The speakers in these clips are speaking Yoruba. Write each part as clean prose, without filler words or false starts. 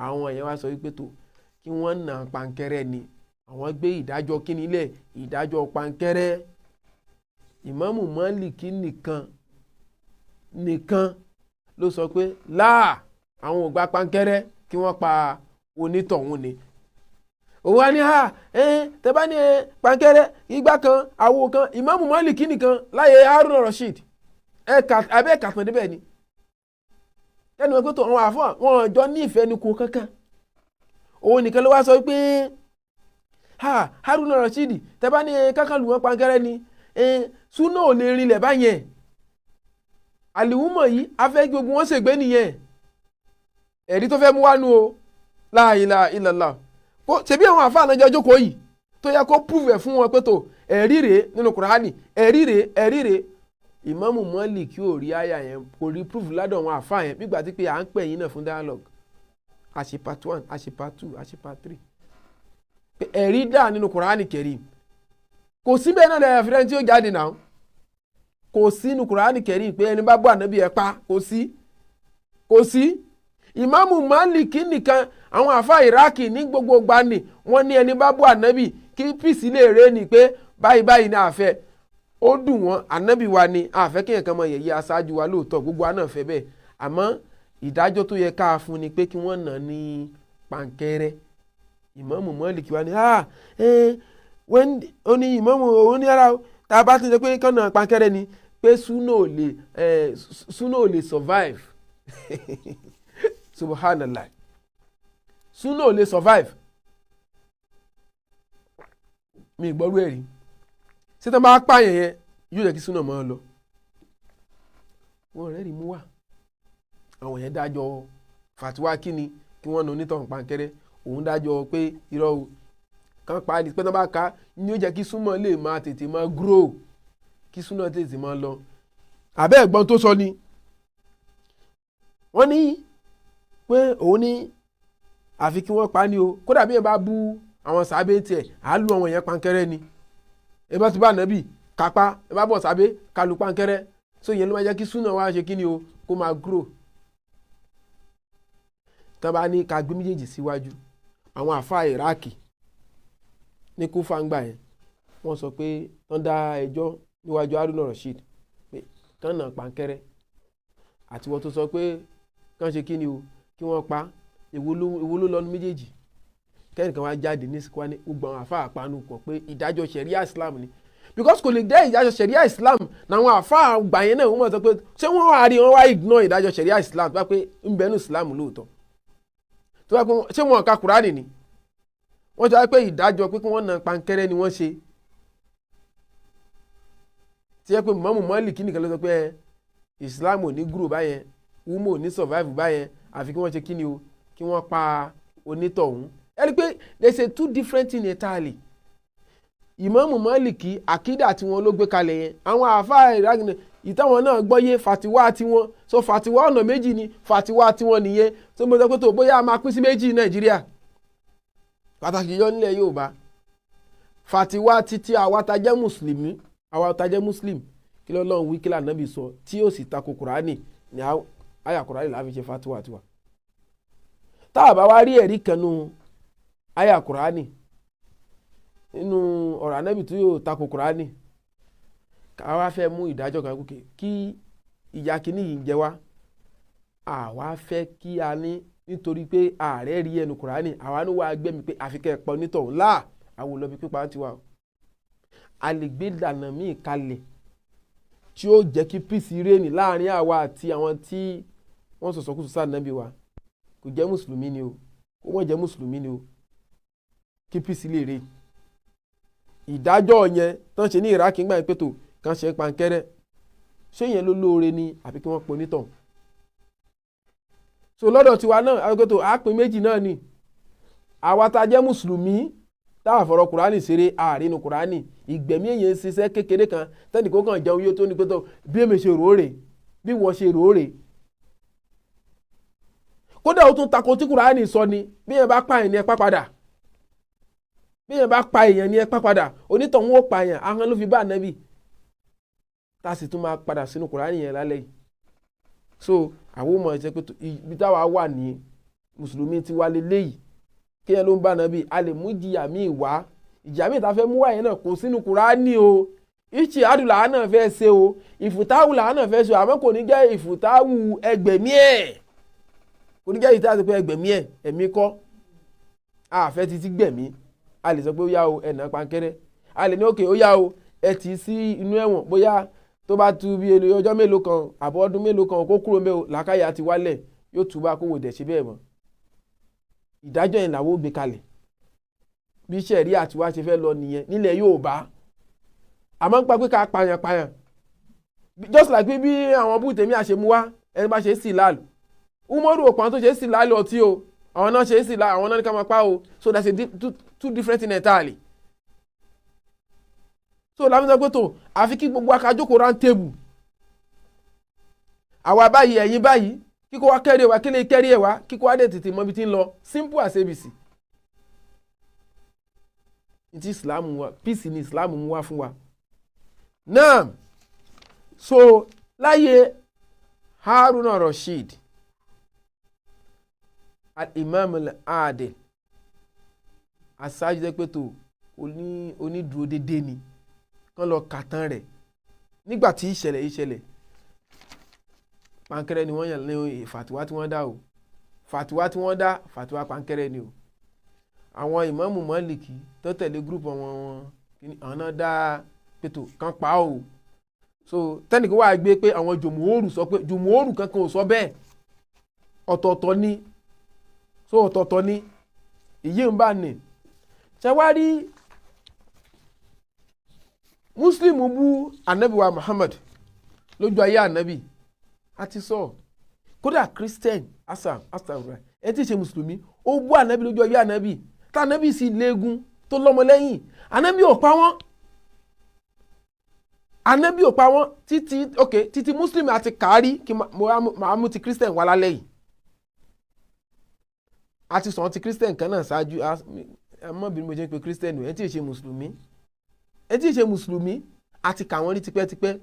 Àwọn èèyàn wá sọ wípé tó kí wọ́n nà pankẹ́rẹ́ ni. Àwọn gbé ìdájọ́ kíni lẹ̀, ìdájọ́ pankẹ́rẹ́. Ìmáàmù Málíkì nìkan nìkan ló sọ pé láà, àwọn ò gba pankẹ́rẹ́, kí wọ́n pa onítọ̀hún ni. Òun wá ní ha tẹ bá ní pankẹ́rẹ́ igbá kan àwo kan. Ìmáàmù Málíkì nìkan láyé Haruna Rashid abẹ́ kàtàn débẹ̀ ni ẹnu ẹgbẹ́ tó àwọn àfọ́ wọn jọ ní ìfẹ́ ní kú kankan. Òun nìkan ló wá sọ pé ha Haruna Rashid, tẹ bá ní kankan lù wọ́n pankẹ́rẹ́ ni, súnà ò lè rinlẹ̀ báyẹn. Àlìwúmọ̀ yìí afẹ́ gbogbo wọn ṣègbè nìyẹn. Ẹ̀rí tó fẹ́ mú wá nu o, la ilaha illallah. Kó ṣebí àwọn àfa ànájọ jókòó yìí tó yẹ kó prove ẹ̀ fún wọn pé tó ẹ̀rí rèé nínú Kùránì, ẹ̀rí rèé, ẹ̀rí rèé. Ìmáàmù Málíkì ò rí àyà yẹn, kò rí proof ládọ̀ àwọn àfa yẹn. Nígbà tí pé à ń pè yín náà fún dialogue, a ṣe part 1, a ṣe part 2, a ṣe part 3, pé ẹ̀rí dà nínú Kùránì Kẹrim. Kò síbẹ̀ náà lẹ́yìn àfihàn tí ó jáde náà. Kò sí nínú Kùránì Kẹrim pé ẹni bá bọ́ ànábì ẹ̀ pa. Kò sí, kò sí. Ìmáàmù Málíkì nìkan, àwọn àfa Iraki ní gbogbo gbani wọ́n ní ẹni bá bọ́ ànábì kí peace lè rè ní pé báyìí báyìí ní àfẹ́. Ó dùn wọ́n, ànábì wa ni àfẹ́ kéèyàn kan mọ yẹ̀yẹ́ aṣáájú wa lóòótọ́, gbogbo wa náà fẹ́ bẹ́ẹ̀. Àmọ́ ìdájọ́ tó yẹ ká fún ni pé kí wọ́n nà ní pàǹkẹ́rẹ́. Ìmáàmù Málíkì wa ni ó ní ìmáàmù òun ní ara tá a bá ti sọ pé kán nà pàǹkẹ́rẹ́ ni pé súnà ò lè survive. Subhanallah, súnà ò lè survive. Mi gbọ́rú ẹ̀rí ṣé tó bá pààyàn yẹn yóò jẹ́ kí súnà máa lọ. Wọn rẹ́ rí mú wá. Àwọn yẹn dájọ́ fàtiwá kíni kí wọ́n na onítọ̀hún pankẹ́rẹ́. Òun dájọ́ pé irọ́ o, kàn pa á ní pé tó bá ka ní ó jẹ́ kí súnmọ́ lè máa tètè máa grow, kí súnà tètè máa lọ. Àbẹ́ ẹ̀gbọ́n tó sọ ni wọ́n ní pé òun ní àfi kí wọ́n pa á ní o. Kódà bí yẹn bá bú àwọn sábẹ́ tiẹ̀, à á lu àwọn yẹn pankẹ́rẹ́ ni. Ẹ bá ti bá nàbì kápá, ẹ bá bọ̀ sábẹ́ kalu pankẹ́rẹ́. So ìyẹn ló máa jẹ́ kí súnà wá ṣe kí ni o, kó máa grow. Tán bá ní ká gbé méjèèjì síwájú, àwọn àfa Iraki ní Kúfà ńgbà yẹn, wọ́n sọ pé tán dá ẹjọ́ níwájú Haruna Rashid pé kán nà pankẹ́rẹ́, àti wọ́n tó sọ pé kán ṣe kí ni o, kí wọ́n pa. Èwo ló lọ́nu méjèèjì? Kẹ́nìkan wá jáde ní sìkú wá ní gbogbo àwọn àfa àpanu kọ̀ pé ìdájọ́ ṣẹ̀ríà Islam ni, because kò lè jẹ́ ìdájọ́ ṣẹ̀ríà Islam làwọn àfa àgbà yẹn náà. Wọ́n mọ̀ sọ pé ṣé wọ́n wá rí wọ́n wá ignore ìdájọ́ ṣẹ̀ríà Islam tó bá pé ń bẹnu Islam lóòótọ́, tó bá pé ṣé wọn ka Kùránì ni wọ́n ti wá pé ìdájọ́ pé kí wọ́n na pankẹ́rẹ́ ni wọ́n ṣe, tí yẹ pé Mọ́mù Málíkì nìkan ló sọ pé Islam ò ní grow báyẹn, umo ò ní survive báyẹn, àfi kí wọ́n ṣe kí ni o, kí wọ́n pa onítọ̀hún. Ẹ rí i pé there is a two different thing entirely. Ìmáàmù Málìkì, àkídà tí wọ́n ló gbé kalẹ̀ yẹn. Àwọn àáfàá ìrágìnà ìtàwọn náà gbọ́yé fàtiwá tiwọn. So fàtiwá ọ̀nà méjì ni fàtiwá tiwọn nìyẹn. Tó mo sọ pé tó bóyá a máa pín sí méjì Nàìjíríà, pàtàkì yọ nílẹ̀ Yorùbá, fàtiwá títí àwa tá jẹ́ mùsùlùmí, àwa tá jẹ́ muslim, kí lọ́lọ́run wí, kí l'Ànábì sọ, tí yóò sì tako Kùránì ní àyà Kùránì la fi ṣe fàtiwá tiwa. Tá a bá wá rí ẹ̀rí kan nú àyà Kùránì, nínú ọ̀rọ̀ Ànábì tó yóò tako Kùránì, ká wá fẹ́ mú ìdájọ́ kan kókè kí ìyà kìíní yìí ń jẹ wá, àwa fẹ́ kí a ní nítorí pé ààrẹ rí ẹnu Kùránì, àwa ní wàá gbẹ́mi pé àfikẹ́ ẹ̀pọ̀ nítọ̀hún láà. Àwọn olóbi pípa ń tiwa o. A lè gbé ìlànà míì kalẹ̀ tí ó jẹ́ kí peace reign láàrin àwa àti àwọn tí wọ́n sọ̀sọ̀kúsọ sáà nábì wa. Kò jẹ́ mùsùlùmí ni o, kó wọ́n jẹ́ mùsùlùmí ni o, kí peace lè reign. Ìdájọ́ yẹn tán ṣe ní Iraq ńgbà yẹn pé tó kàn ṣe pankẹ́rẹ́, ṣé yẹn ló lóore ni àbí kí wọ́n pe onítàn? So lọ́dọ̀ tiwa náà, àwọn tó àpín méjì náà ni. Àwa tá a jẹ́ mùsùlùmí, tá a fọ̀rọ̀ Kùránì ṣeré, àárínú Kùránì ìgbẹ̀mí èèyàn ṣiṣẹ́ kékeré kan tẹ́nì kó kàn jẹun yóò tó ní pé tó bí èmi ṣe rò ó rè, bí wọ́n ṣe rò ó rè. Kódà ó tún tako tí Kùránì sọ ni, bí yẹn bá pààyàn ní ẹ pa padà, bí yẹn bá pa èèyàn ní ẹ pa padà. Onítọ̀hún ó pa èèyàn, ahọ́n ló fi bá ànábì, tá a sì tún máa padà sínú Kùránì yẹn lálẹ́ yìí. So àwọn ọmọ ẹ̀sẹ̀ pé ibi táwa wà ní Mùsùlùmí ti wá leléyìí, kí ẹ ló ń bá nàbí, a lè mú ìjìyà míì wá. Ìjìyà míì tá a fẹ́ mú wá yẹn náà kò sínú Kùránì o. Ìṣì àdùlà náà fẹ́ ṣe o, ìfùtáwù là náà fẹ́ ṣe o, àmọ́ kò ní jẹ́ ìfùtáwù ẹgbẹ̀mí ẹ̀, kò ní jẹ́ ìta àti pé ẹgbẹ̀mí ẹ̀, ẹ̀mí kọ́ àfẹ́ títí gbẹ̀mí. A lè sọ pé ó yá o, ẹ̀nà pankẹ́rẹ́. A lè ní òkè ó yá o, ẹ tì í sí inú ẹ̀wọ̀n, bóyá tó bá tu bí ọjọ́ mélòó kan àbọ̀ ọdún mélòó kan kó kúrò mẹ́ o, làákàyè àti wálẹ̀, yóò túbà kó wò dẹ̀ ṣe bẹ́ẹ̀ mọ́. Ìdájọ́ yẹn làwọn ò gbé kalẹ̀. Bí sẹ̀rí àti wá ṣe fẹ́ lọ nìyẹn nílẹ̀ Yorùbá. Àmọ́ ń pa pé ká pààyàn pààyàn, just like bí àwọn bú tèmi àṣemú wá, ẹni bá ṣe sí láàlú Umaru òpó tó ṣe sí láàlú ọtí o, àwọn náà ṣe sí láàlú, àwọn náà ní ká máa pa o. So that's a two different thing entirely. So làwọn sọ pé tó àfi kí gbogbo akájókòó round table, àwa báyìí, ẹ̀yin báyìí, kíkó wá kẹ́rì ẹ̀ wá, kí lè kẹ́rì ẹ̀ wá, kíkó wá dé tètè mọ ibi tí ń lọ. Simple as ABC. Ní ti Islam wa, peace ni Islam mú wá fún wa náà. So láyé Haruna Rashid, al-Imam al-Adil, aṣáájú jẹ́ pé tó onídùúró dédé ni, kán lọ kàtán rẹ̀. Nígbà tí ìṣẹ̀lẹ̀ yìí ṣẹlẹ̀, pankẹ́rẹ́ ni wọ́n yàn ní fàtiwá tí wọ́n dá o. Fàtiwá tí wọ́n dá, fàtiwá pankẹ́rẹ́ ni o. Àwọn ìmáàmù Málíkì tó tẹ̀lé group àwọn àwọn náà dá pẹ̀tò kan pa o. So tẹ́nìkan wà gbé pé àwọn jùmùúrù sọ pé, jùmùúrù kankan ò sọ bẹ́ẹ̀, ọ̀tọ̀ọ̀tọ̀ ni. So ọ̀tọ̀ọ̀tọ̀ ni ìyí ń bá ní. Ṣe wá rí Muslim bú anabi wa Muhammad lójú ayé anabi, a ti sọ. Kódà Christian asa asa ẹ tí ì ṣe mùsùlùmí, ó bú anabi lójú ayé anabi, tá anabi sì léegun tó lọ́mọ lẹ́yìn, anabi ò pa wọ́n, anabi ò pa wọ́n títí. Ok, títí Muslim àti kárí kí màá mú ti Christian wá lálẹ́ yìí. A ti sọ̀rọ̀ ti Christian kan náà ṣáájú. Ẹ mọ̀ bí mo ṣe ń pe Christian, ẹ tí ì ṣe mùsùlùmí, ẹ tí ì ṣe mùsùlùmí, a ti kà wọ́n rí tipẹ́tipẹ́.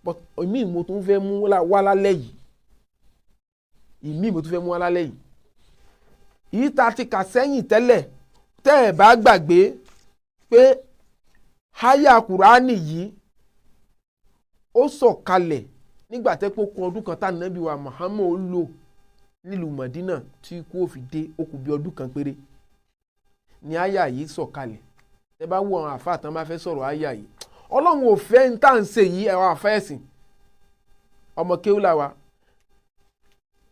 But ìmí mo tún fẹ́ mú wá lálẹ́ yìí, ìmí mo tún fẹ́ mú wá lálẹ́ yìí, yìí tá a ti kà sẹ́yìn tẹ́lẹ̀. Tẹ́ ẹ̀ bá gbàgbé pé háyà Kùránì yìí ó sọ̀kalẹ̀ nígbà tẹ́ pé ó kù ọdún kan tá nàbí wa Muhammad ó lò nílùú Madina tí ikú ó fi dé. Ó kù bí ọdún kan péré ní àyà yìí sọ̀kalẹ̀. Tẹ́ bá wo àwọn àfáà tán bá fẹ́ sọ̀rọ̀ àyà yìí, Ọlọ́run ò fẹ́ ń tà ń ṣe yìí. Ẹ̀wọ̀n àfẹ́ ẹ̀sìn ọmọ kéwúlà wa,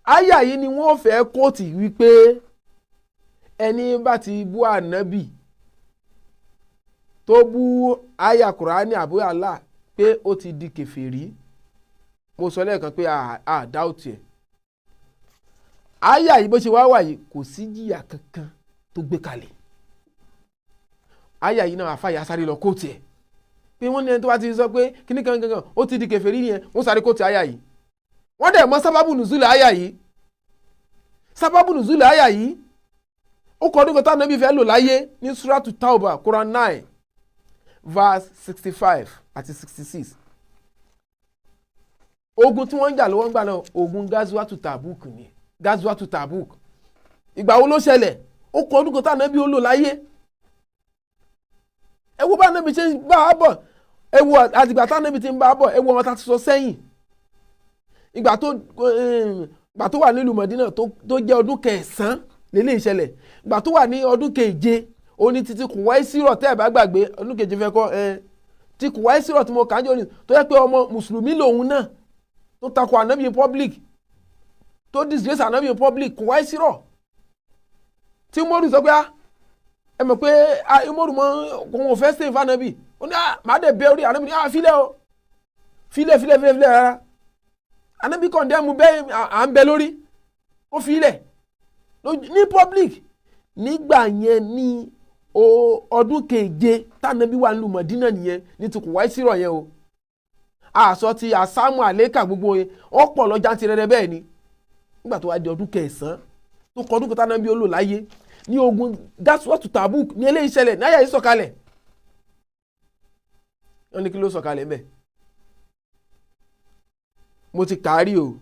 àyà yìí ni wọ́n fẹ́ quote wípé ẹni bá ti bú ànábì, tó bú àyà Kùránì àbú Allah, pé ó ti di kèfèrí. Mo sọ lẹ́ẹ̀kan pé a doubt ẹ̀. Àyà yìí bó ṣe wá wà yìí, kò sí jìyà kankan tó gbé kalẹ̀. Àyà yìí náà, àfàyà sáré lọ quote ẹ̀ pé wọ́n ní ẹni tó bá ti sọ pé kíní kan kankan ó ti di kèfèrí yẹn, wọ́n sáré quote àyà yìí. Wọ́n dẹ̀ mọ̀ sábàbù nùzúlẹ̀ àyà yìí. Sábàbù nùzúlẹ̀ àyà yìí, ó kọ́ ọdún kan táwọn ẹbí fẹ́ lò láyé ní Suratu Tauba, Quran 9 verse 65 àti 66. Ogun tí wọ́n ń jà lọ́wọ́ ń gbà náà, ogun Gazuwatu Tabuk ni. Gazuwatu Tabuk, ìgbà wo ló ṣẹlẹ̀? Ó kọ́ ọdún kan táwọn ẹbí ó lò láyé. Ẹ wo bá ẹbí ṣe ń bá a bọ̀, ẹ wo àtìgbà táwọn ẹbí ti ń bá a bọ̀, ẹ wo àwọn tá a ti sọ sẹ́yìn. Ìgbà tó wà nílùú Mọ̀dínà tó jẹ́ ọdún kẹsàn-án lélẹ̀ ìṣẹ̀lẹ̀. Ìgbà tó wà ní ọdún keje, ó ní títí Kùwáìsírọ̀. Tẹ́ ẹ̀ bá gbàgbé, ọdún keje fẹ́ kọ́ ẹ ti Kùwáìsírọ̀ tí mo kà ń jọ ní, tó yẹ pé ọmọ mùsùlùmí lòun náà, tó takò ànábì public, tó disgrace ànábì public. Kùwáìsírọ̀ tí Umaru sọ pé ah, ẹ mọ̀ pé Umaru mọ òun ò fẹ́ sèǹ fànábì, ó ní ah, màá dẹ̀ bẹ́ orí ànábì ní ah, filẹ̀ o, filẹ̀, filẹ̀, filẹ̀, filẹ̀, rárá. Ànábì condemn bẹ́ẹ̀ à ń bẹ lórí, ó filẹ̀ ní public nígbà yẹn. Ní ọdún keje tànàbí wà nílùú Mọ̀dínà nìyẹn, ní ti Kùwáìsírọ̀ yẹn o. Àṣọ ti àsámù àlékà gbogbo yẹn, ọ̀pọ̀ lọ́jà ti rẹ́rẹ́ bẹ́ẹ̀ ni. Nígbà tó wá di ọdún kẹsàn-án, tó kọ ọdún kan tànàbí ó lò láyé, ní ogun Gasuwatu Tabuk ní eléyìí ṣẹlẹ̀, ní àyà yìí sọ̀kalẹ̀. Wọ́n ní kí ló sọ̀kalẹ̀ ńbẹ̀? Mo ti kàárí o.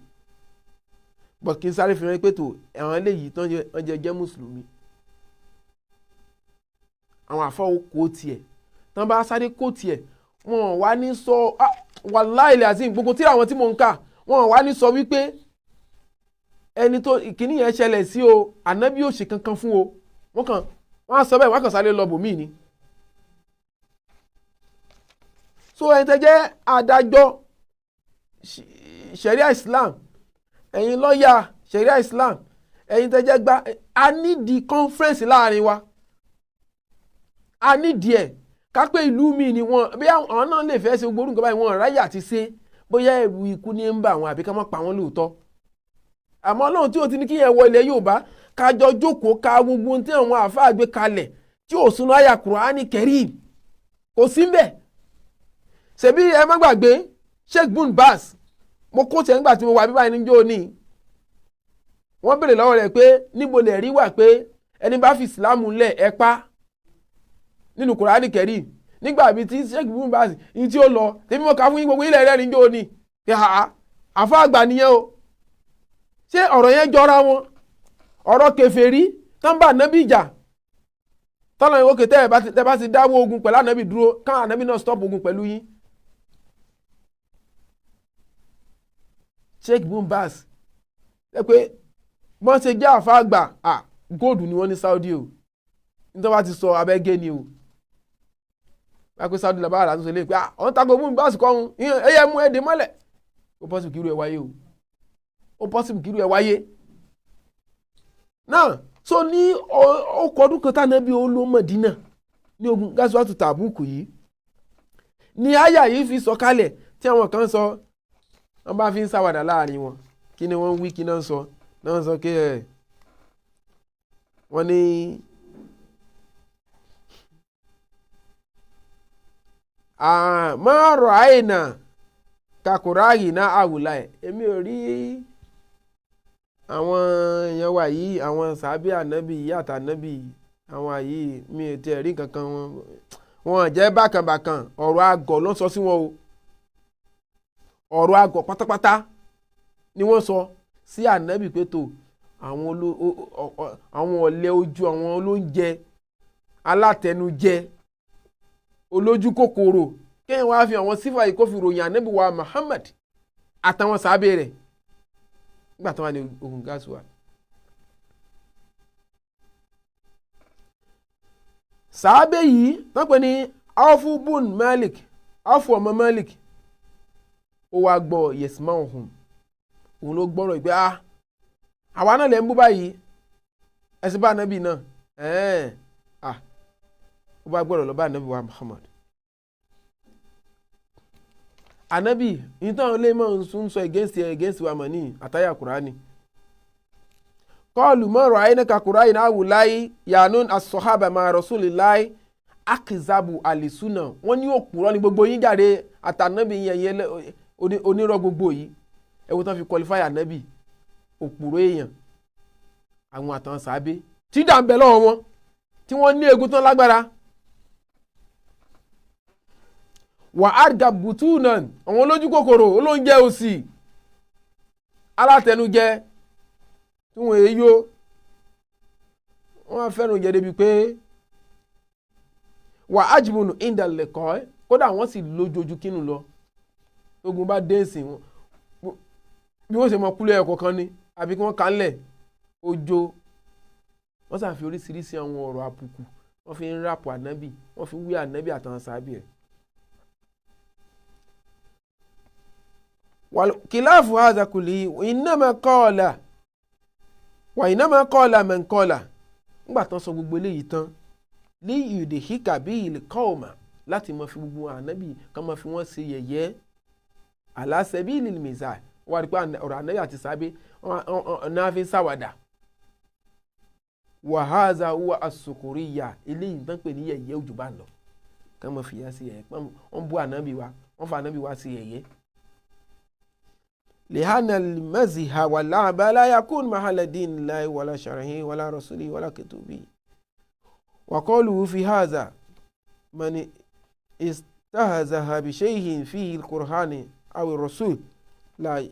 Bọ̀ kí n sáré fi hàn pé tó àwọn eléyìí tán jẹ jẹ́ mùsùlùmí, àwọn àfọwọ́ kó tiẹ̀ tán bá sáré kó tiẹ̀, wọn wá ní sọ wàláhì làzim gbogbo tí àwọn tí mò ń kà, wọn wá ní sọ wípé ẹni tó ìkíní yẹn ṣẹlẹ̀ sí o, ànábì ò ṣe kankan fún o. Wọ́n kàn wọ́n á sọ bẹ́ẹ̀, wọ́n kàn sáré lọ bòmíì ni. So ẹni tẹ́ jẹ́ adájọ́ ṣẹ̀ríà Islam, ẹ̀yin lọ́ọ̀yà ṣẹ̀ríà Islam, ẹ̀yin tẹ́ jẹ́ gba, a nídìí conference láàrin wa, a nídìí ẹ̀. Kápẹ́ ìlú mi ni wọ́n bí àwọn náà lè fẹ́ ṣe gbogbo orúkọ báyìí, wọ́n ráyè àti ṣe, bóyá ẹ̀rù ikú ní ń bà wọ́n àbí ká má pa wọ́n lóòótọ́. Àmọ́ Ọlọ́run tí ó ti ní kí yẹn wọ ilẹ̀ Yorùbá, kájọ jókòó ka gbogbo ohun tí àwọn àáfàá gbé kalẹ̀ tí ò sunu àyà Kùránì Kẹ́ríìm kò sí mbẹ̀. Ṣebí ẹ má gbàgbé Sheikh Bun Baz, mo kó tiẹ̀ nígbà tí mo wà bíbáyìí níjó ní, wọ́n béèrè lọ́wọ́ rẹ̀ pé níbo lè rí wà pé ẹni bá fi ìsìlámù lẹ̀ ẹ pa nínú Kùránì Kẹ́ríìm. Nígbà bíi tí Sheikh Bun Baz ní tí ó lọ tèmi mo kà fún yín gbogbo ilẹ̀ rẹ̀ níjó ní pé àfa àgbà nìyẹn o. Ṣé ọ̀rọ̀ yẹn jọra wọn? Ọ̀rọ̀ kèfèrí tán bá ànábì jà tọ́lá ìwé òkè tẹ́ bá ti dáwọ́ ogun pẹ̀lú ànábì dúró, káwọn ànábì náà stop ogun pẹ̀lú yín. Sheikh Bun Baz ẹ pé wọ́n ṣe jẹ́ àfa àgbà, góòdù ni wọ́n ní Saudi o, nítorí wọ́n ti sọ abẹ́gẹ́ ni o. Wọ́n pe Saudi làbá àrà tó ṣe lé pé ọ̀n tako Bun Baz kọ́ ọ̀hún ẹ̀yẹ mú ẹ̀dẹ̀ mọ́lẹ̀. Ó pọ́sibù kírú ẹ̀ wáyé o, ó pọ́sibù kírú ẹ̀ wáyé náà. So ní ọkọ̀ ọdún kan tánàbí ó ló Mọ̀dínà ní ogun Gazwatu Tàbúkù yìí ni àyà yìí fi sọ kalẹ̀, tí àwọn kan sọ wọ́n bá fi ń ṣàwàdà láàrin wọn. Kí ni wọ́n ń wí, kí náà ń sọ náà ń sọ kí ẹ̀ wọ́n ní mọ́rọ̀ àìnà kakùráyì náà àwùlà ẹ̀. Èmi ò rí àwọn èèyàn wa yìí, àwọn sàábì ànábì yìí àtànábì àwọn yìí, mi ò tiẹ̀ rí kankan wọn, wọn jẹ́ bákànbákàn. Ọ̀rọ̀ àgọ̀ ló ń sọ sí wọn o, ọ̀rọ̀ àgọ̀ pátápátá ni wọ́n sọ sí ànábì pé tó àwọn ọ̀lẹ ojú, àwọn olóúnjẹ alátẹnujẹ, olójú kòkòrò, kéèyàn wá fi àwọn sífà yìí kó fi ròyìn ànábì wa Muhammad àtàwọn sàábì rẹ̀ nígbà tó wà ní ogun Gazwa. Sàábì yìí wọ́n pè ní Awfu bun Malik, Awfu ọmọ Malik, ó wá gbọ́ yẹ̀sìmá ọ̀hún, òun ló gbọ́rọ̀ ìgbé àwa náà lè ń bú báyìí, ẹ̀sìn bá ànábì náà ó bá gbọ́rọ̀ lọ bá ànábì wa Muhammad. Ànábì nítorí lè mọ̀ ń sọ against wa mọ̀ ní àtàyà Kùránì. Kọ́ọ̀lù mọ̀rọ̀ àyínká Kùránì náà wù láyé yàánú as-sahaba ma rasulillahi akizabu alisuna. Wọ́n ní òpùrọ́ ní gbogbo yín jáde àtànábì yẹn onírọ́ gbogbo yìí. Ẹ wo tán fi qualify ànábì òpùrọ́ èèyàn, àwọn àtàwọn sàábé tí dà ń bẹ lọ́wọ́ wọn tí wọ́n ní egun tán lágbára. Wà á gàbùtù náà àwọn olójú kòkòrò, olóúnjẹ òsì, alátẹnujẹ tí wọn èyí yó, wọn fẹ́ràn oúnjẹ débi pé wà á jìbùnù ìdàlẹ̀kọ́, kódà wọ́n sì lójoojú kínú lọ. Ogun bá dé ìsìn wọn bí wọ́n ṣe mọ kúlẹ̀ ẹ̀kọ́ kan ni àbí kí wọ́n kà ń lẹ̀ ojo. Wọ́n ṣàfi oríṣiríṣi àwọn ọ̀rọ̀ àbùkù wọ́n fi ń ràpọ̀ ànábì, wọ́n fi ń wí ànábì àtàwọn sàábì rẹ̀. Kìláàfù hazakuli innama qala wà innama qala man qala. Nígbà tán sọ gbogbo eléyìí tán, ní yudhika bihil qawma, láti máa fi gbogbo ànábì kán máa fi wọ́n ṣe yẹ̀yẹ́ ala sabilil mizah. Wọ́n á rí pé ọ̀rọ̀ ànábì àti sàábé náà fi ń ṣàwàdà. Wa haza huwa as-sukhuriyya, eléyìí tán pè ní yẹ̀yẹ́ òjò bá lọ, kán máa fi yẹn ṣe yẹ̀yẹ́, wọ́n bú ànábì wa, wọ́n fa ànábì wa ṣe yẹ̀yẹ́. Lihana al-maziha wal-la'ba la yakun mahala dinillahi wala shar'ihi wala rasulihi wala kutubihi. Wa qawluhu fi hadha man istahzaha bi shay'in fihi al-Qur'ani aw ar-rasul la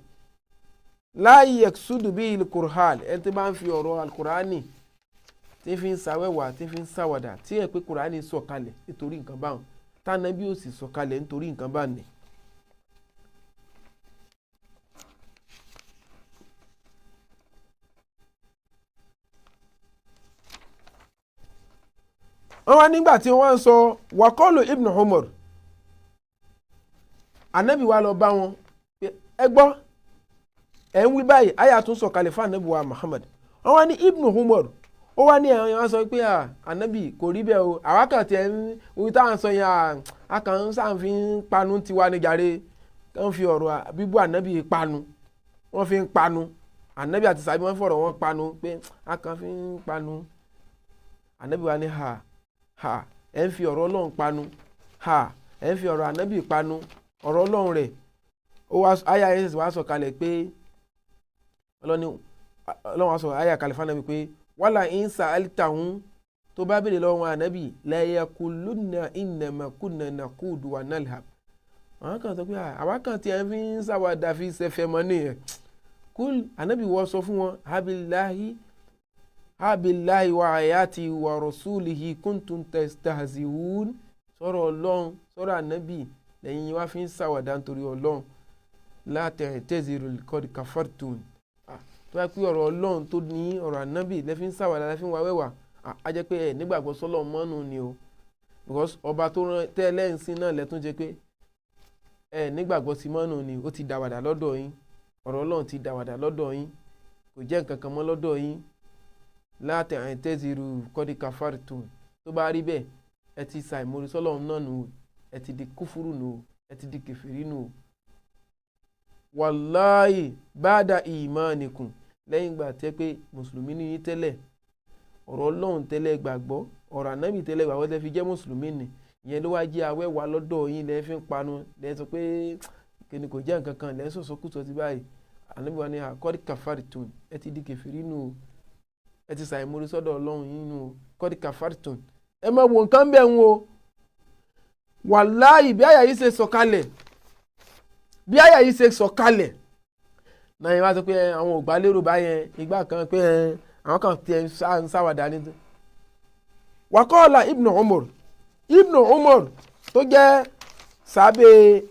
Láàyè yaqsudu bihi al-Qur'an, ẹni tí bá ń fi ọ̀rọ̀ al-Qur'ani tí fi ń sawẹ́wà, tí fi ń sàwàdà, tí ẹ̀ pé Qur'ani sọ̀kalẹ̀ nítorí nǹkan báwọn, tànàbí ò sì sọ̀kalẹ̀ nítorí nǹkan báwọn ni. Wọ́n wá nígbà tí wọ́n ń sọ wàkọ́lù Ibn Umar, anabi wa lọ bá wọn ẹ gbọ́ ẹ̀ ń wí báyìí, àyà tún sọ̀kalẹ̀ fún anabi wa Muhammad. Wọ́n wá ní Ibn Umar, ó wá ní ẹ̀yàn wọn sọ pé anabi kò rí bẹ́ẹ̀ o, àwa kàn tiẹ̀ ń wí táwọn sọ yẹn, a kàn ń sàǹfin panu tiwa ní jàre, wọ́n fi ọ̀rọ̀ bíbú anabi panu, wọ́n fi ń panu anabi àti sàbí, wọ́n fọ̀rọ̀ wọn panu pé a kàn fi ń panu. Anabi wa ní ha ha, ẹ̀ ń fi ọ̀rọ̀ Ọlọ́run panu, ha ẹ̀ ń fi ọ̀rọ̀ anabi panu, ọ̀rọ̀ Ọlọ́run rẹ̀. Ó wá àyà ẹ̀sẹ̀ wá sọ kalẹ̀ pé Ọlọ́run wá sọ àyà kalẹ̀ fún anabi pé wàlà ìnsà alitahun, tó bá béèrè lọ́wọ́ anabi layakulunna innama kunna nakudu wa nalhab. Àwọn kan sọ pé àwa kan tí ẹ fi ń ṣàwàdà fi ṣẹfẹ̀ mọ́ nìyẹn. Kúl, anabi wọ́ sọ fún wọn abillahi abillahi wa ayati wa rasulihi kuntum tastahzi'un, sọ̀rọ̀ Ọlọ́run sọ̀rọ̀ anabi lẹ́yìn wá fi ń ṣàwàdà nítorí Ọlọ́run. La ta'taziru qad kafartum, tó bá pé ọ̀rọ̀ Ọlọ́run tó ní ọ̀rọ̀ ànábì lẹ́fi ń ṣàwàdà lẹ́fi ń wáwẹ́wà, á jẹ́ pé ẹ̀ nígbàgbọ́ sọ́lọ́ mọ́nù ni o, because ọba tó rán tẹ́lẹ̀ ń sin náà lẹ́tún jẹ́ pé ẹ̀ nígbàgbọ́ sí mọ́nù ni, ó ti dàwàdà lọ́dọ̀ yín, ọ̀rọ̀ Ọlọ́run ti dàwàdà lọ́dọ̀ yín, kò jẹ́ nǹkan kan mọ́ lọ́dọ̀ yín. La ta'taziru qad kafartum, tó bá rí bẹ́ẹ̀ ẹ ti ṣàìmoore sọ́lọ́run náà nù, ẹ ti di kúfúrú nù, ẹ ti di kèfèrí nù. Wàláyì báàdà ìmánìkùn, lẹ́yìn ìgbà tẹ́ pé mùsùlùmí ní yín tẹ́lẹ̀, ọ̀rọ̀ Ọlọ́run tẹ́lẹ̀ gbàgbọ́, ọ̀rọ̀ ànábì tẹ́lẹ̀ gbàgbọ́ tẹ́ fi jẹ́ mùsùlùmí ni, ìyẹn ló wá jẹ́ awẹ́wà lọ́dọ̀ yín, lẹ́ fi ń panu, lẹ́ sọ pé kíni kò jẹ́ nǹkan kan, lẹ́ ń sọ̀sọ́ kùsọ̀ sí báyìí. Ànábì wa ní qad kafartum, ẹ ti di kèfèrí nù, ẹ ti ṣàìmoore sọ́dọ̀ Ọlọ́run yín nù, qad kafartum. Ẹ má wo nǹkan bẹ́ẹ̀ ń wo. Wàláyì bí àyà yìí ṣe sọ̀kalẹ̀, bí àyà yìí ṣe sọ̀kalẹ̀ náà yẹn wá sọ pé àwọn ò gbà lérò báyẹn, ìgbà kan pé àwọn kan tiẹ̀ ń ṣàwàdà ní. Wàkọ́ọ̀lá Ibn Umar, Ibn Umar tó jẹ́ sàbẹ̀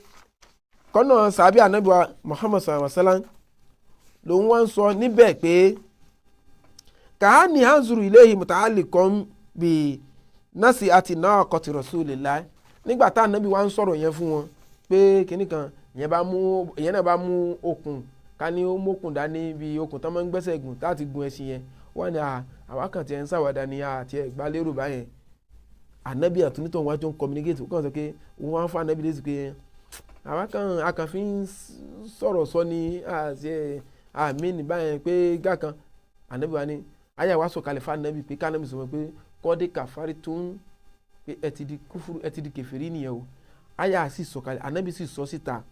kọ́nà sàbẹ̀ ànábì wa Muhammad sallallahu alaihi wasallam lòun wá ń sọ níbẹ̀ pé kàánì hanzuru ilayhi muta'alliqan bi nasi àti naqati rasulillah. Nígbà tá ànábì wa ń sọ̀rọ̀ yẹn fún wọn pé kinní kan, ìyẹn náà bá mú okùn, ká ní ó mókùn dání bí okùn tán máa ń gbẹ́sẹ̀ gùn táti gun ẹṣin yẹn, wọ́n ní àwa kàn tiẹ̀ ń ṣàwàdà ní àti ẹ̀ gbá lérò báyẹn. Ànábì àtúntò wọn jọ ń communicate, ó kàn sọ pé wọ́n á fún ànábì lésì pé àwa kàn a kàn fi ń sọ̀rọ̀ sọ ní àti àmì ní báyẹn pé gá kan. Ànábì wa ní àyà wa sọ̀kalẹ̀ fún ànábì pé kánábì sọ pé kọ́dé kàfárí tún pé ẹ ti di kúfúrú, ẹ ti di kèfèrí nìyẹn o. Àyà sì sọ̀kalẹ̀, ànábì sì sọ síta.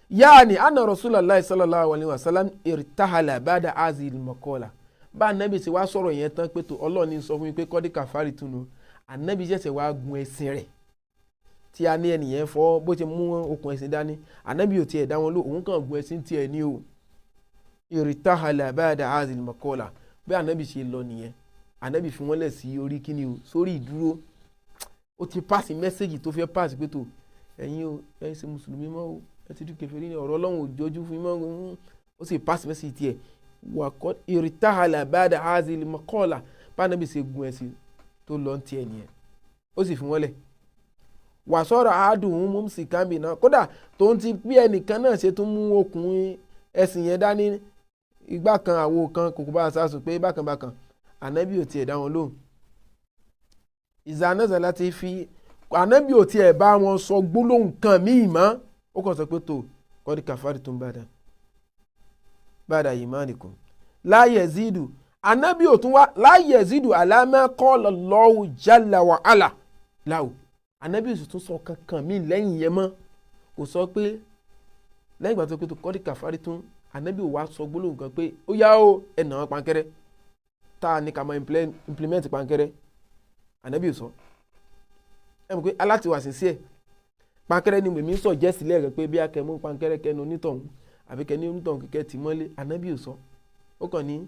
Yaani anna Rasulullah sallallahu alaihi wasallam irtahala bada azil makola. Bá ànábì ṣe wá sọ̀rọ̀ yẹn tán pé tó Ọlọ́run ní sọ fún mi pé kọ́dí kàfárì túnú, ànábì ṣẹ̀ṣẹ̀ wá gun ẹṣin rẹ̀ tí a ní ẹnìyẹn fọ́ bó ṣe mú okùn ẹṣin dání, ànábì ò tiẹ̀ dá wọn ló, òun kàn gun ẹṣin tiẹ̀ ní o. Irtahala bada azil makola, bí ànábì ṣe lọ nìyẹn, ànábì fi wọ́n lẹ̀ sí orí kíni o, sórí ìdúró. Ó ti pàṣẹ mẹ́sẹ̀gì tó fẹ́ pàṣẹ pé tó ẹ̀yin o, ẹ̀yin ṣe mùsùlùmí mọ́ o, ẹ ti di kèfèrí ní ọ̀rọ̀ Ọlọ́run òjòjú fún mọ́, ó sì pàṣẹ mẹ́sẹ̀gì tiẹ̀. Wàkọ́ irtahala bada azil makola, bá ànábì ṣe gun ẹṣin tó lọ ń tiẹ̀ nìyẹn, ó sì fi wọ́n lẹ̀. Wà sọ̀rọ̀ àádùn mú sí kámbì náà, kódà tó ń ti bí ẹnìkan náà ṣe tún mú okùn ẹṣin yẹn dání, igbá kan àwo kan kòkó bá a sásùn pé bákan bákan, ànábì ò tiẹ̀ dá wọn lóhùn. Ìzànàzà láti fi ànábì ò tiẹ̀ bá wọn sọ gbólóhùn kan míì mọ́, ó kàn sọ pé tó kọ́dí kàfárì tó ń bàdà bàdà ìmánìkùn láyẹ̀ zidu, ànábì ò tún wá láyẹ̀ zidu àlámẹ́ qala Allahu jalla wa ala láwù, ànábì ò sì tún sọ kankan míì lẹ́yìn yẹn mọ́. Kò sọ pé lẹ́yìn ìgbà tó pé tó kọ́dí kàfárì tún, ànábì ò wá sọ gbólóhùn kan pé ó yá o ẹ̀ nà án pankẹ́rẹ́, tá a ní ká máa implement pankẹ́rẹ́, ànábì ò sọ. Ẹ mọ̀ pé aláti wà sínsíẹ̀ pankẹ́rẹ́ ni mèmí sọ jẹ́ sílẹ̀ rẹ̀ pé bí akẹ́mú pankẹ́rẹ́ kẹnu onítọ̀hún, Àbí kẹ́ ní onítọ̀hún kíkẹ́ tì mọ́lé. Ànábì ò sọ, ó kàn ní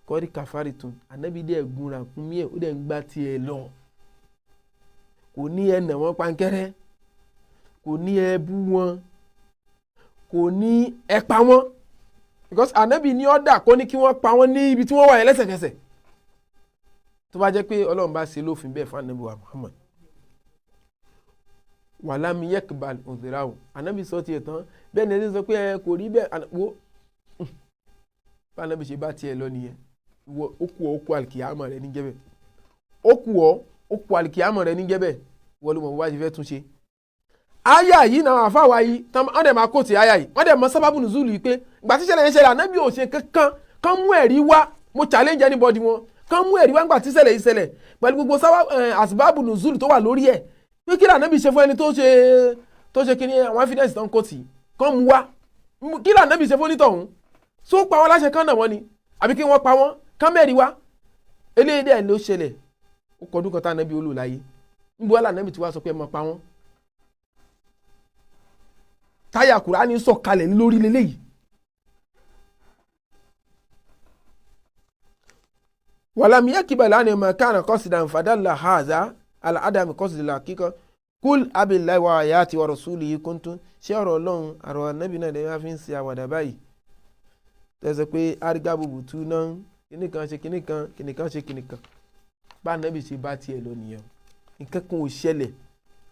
kọ́rí kàfárì tún. Ànábì dẹ̀ gun ràkúnmí ẹ̀, ó dẹ̀ ń gbá tiẹ̀ lọ. Kò ní ẹ nà wọ́n pankẹ́rẹ́, kò ní ẹ bú wọn, kò ní ẹ pa wọ́n, because ànábì ní ọ̀dà kó ní kí wọ́n pa wọ́n ní ibi tí wọ́n wà yẹn lẹ́sẹ̀kẹsẹ̀. Tó bá jẹ́ pé Ọlọ́run bá ṣe lófin bẹ́ẹ̀ fún ànábì wa Muhammad, wàlámi yekbal òdìráwò, ànábì sọ tiẹ̀ tán bẹ́ẹ̀ ni ẹni sọ pé ẹ kò rí bẹ́ẹ̀. Wo bá ànábì ṣe bá tiẹ̀ lọ nìyẹn. Ìwọ ó kú ọ, ó kú àlìkìyàmọ̀ rẹ níjẹ́ bẹ́ẹ̀. Ó kú ọ, ó kú àlìkìyàmọ̀ rẹ níjẹ́ bẹ́ẹ̀. Wọ́n ló mọ̀ bó bá ṣe fẹ́ tún ṣe. Aya yìí náà àfáwá yìí wọ́n dẹ̀ máa kóòtù aya yìí, wọ́n dẹ̀ mọ sábàbù nùzúlù yìí pé ìgbà tí ìṣẹ̀lẹ̀ yẹn ṣẹlẹ̀ ànábì ò ṣe kankan kán mú ẹ̀rí wá. Mo challenge anybody wọn kán mú ẹ̀rí wá ńgbà tí ìṣẹ̀lẹ̀ yìí ṣẹlẹ̀ pẹ̀lú gbogbo àsìbábù nùzúlù tó wà lórí ẹ̀, pé kí lànábì ṣe fún ẹni tó ṣe kíní àwọn evidence tó ń kóòtù kán mú wá. Kí lànábì ṣe fún onítọ̀hún? Tó pa wọn láṣẹ kán nà wọ́n ni àbí kí wọ́n pa wọ́n? Kán mẹ́rin wá. Eléyìí dẹ̀ ló ṣẹlẹ̀. Ó kọdún kan tá ànábì olù láyé níbo wà lànábì tí wàá sọ pé ẹ máa pa wọ́n. Táyà Kùránì sọ̀kalẹ̀ lórí leléyìí. Wàlámi yẹ́kìbà lánàá ma kánà kọ́sìdà fàdálà hàzà aládàmì kọ́sìdà kíkọ́ kúl abillahi wa ayati wa rasulihi kuntum. Ṣé ọ̀rọ̀ Ọlọ́run àrò ànábì náà lè fi ń ṣe àwàdà báyìí? Tẹ̀sán pé àrígàbùbù tú náà kíní kan ṣe kíní kan, kíní kan ṣe kíní kan. Bá ànábì ṣe bá tiẹ̀ lọ nìyẹn. Nǹkan kan ò ṣẹlẹ̀,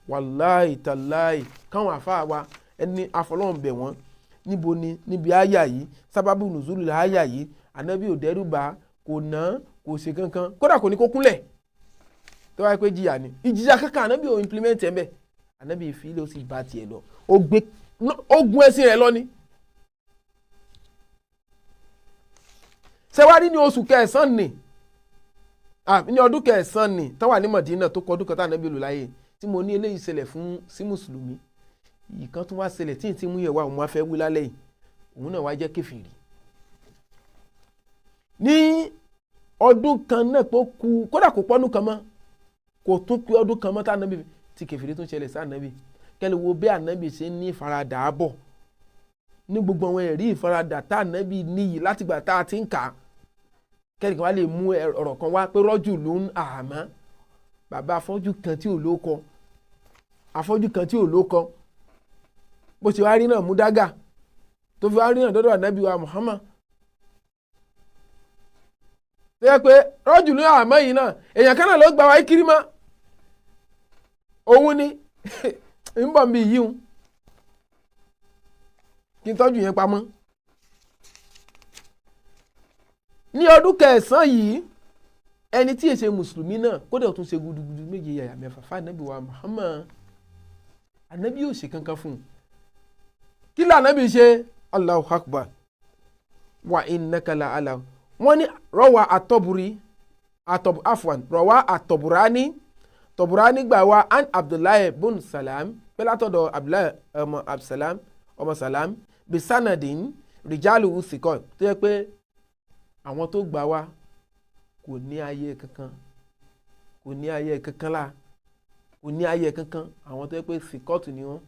wàláì tàláì. Káwọn àfáà wa ẹni afọlọ́run bẹ̀ wọ́n níbo ni níbi àyà yìí, sábàbù nùzúlù àyà yìí, ànábì ò dẹ́rù bà, kò ná, kò ṣe kankan, kódà kò ní kó kúnlẹ̀. Tó wáyé pé jìyà ni ìjìyà kankan ànábì ò implement ẹ̀ mbẹ́. Ànábì ìfilẹ̀ ó sì bá tiẹ̀ lọ, ó gbé ó gun ẹṣin rẹ̀ lọ ni. Ṣẹ́wárí ní oṣù kẹsàn-án ni ní ọdún kẹsàn-án ni táwa ní Mọ̀dínà tó kọ ọdún kan tá ànábì lò láyé, tí mo ní eléyìí ṣẹlẹ̀ fún sí mùsùlùmí. Ìkan tó wá ṣẹlẹ̀ tí n ti mú yẹn wá, òun wá fẹ́ wí lálẹ́ yìí, òun náà wá jẹ́ kèfèrí. Ní ọdún kan náà tó kù, kódà kò pọ́nú kan mọ́, kò tún pé ọdún kan mọ́ tànábì tí kèfèrí tún ṣẹlẹ̀ sànábì. Kẹ́lẹ́ wo bí ànábì ṣe ní ìfaradà bọ̀ ní gbogbo àwọn ẹ̀rí ìfaradà tànábì níyì látìgbà tá a ti ń kà á. Kẹ́lẹ́ kan wá lè mú ọ̀rọ̀ kan wá pé rọ́jù ló ń àmọ́ bàbá afọ́jú kan tí ò lóko, afọ́jú kan tí ò lóko, bó ṣe wá rí náà mú dágà tó fi wá rí náà dọ́dọ̀ ànábì wa Muhammad. Tó yẹ pé rọ́jù ní àmọ́ yìí náà èèyàn kan náà ló gbà wáyé kiri mọ́ òun ni ń bọ̀ nbí yíhun kí n tọ́jú yẹn pamọ́. Ní ọdún kẹsàn-án yìí ẹni tí èsè mùsùlùmí náà kódà ó tún ṣe gudugudu méje yàyà mẹ́fà fún ànábì wa Muhammad. Ànábì yóò ṣe kankan fún un. Kí lànábì ṣe? Allahu Akbar wa innaka la ala. Wọ́n ní rọwà àtọ̀bùrí afwan rọwà àtọ̀bùrání tọ̀bùrání gbà wá an Abdullahi bun Salam pé látọ̀dọ̀ Abdullahi ọmọ Absalam ọmọ Salam bisanadin rijalu usikọ, tó yẹ pé àwọn tó gbà wá kò ní ayé kankan, kò ní ayé kankan la, kò ní ayé kankan. Àwọn tó yẹ pé sikọ́ọ̀tù ni wọ́n,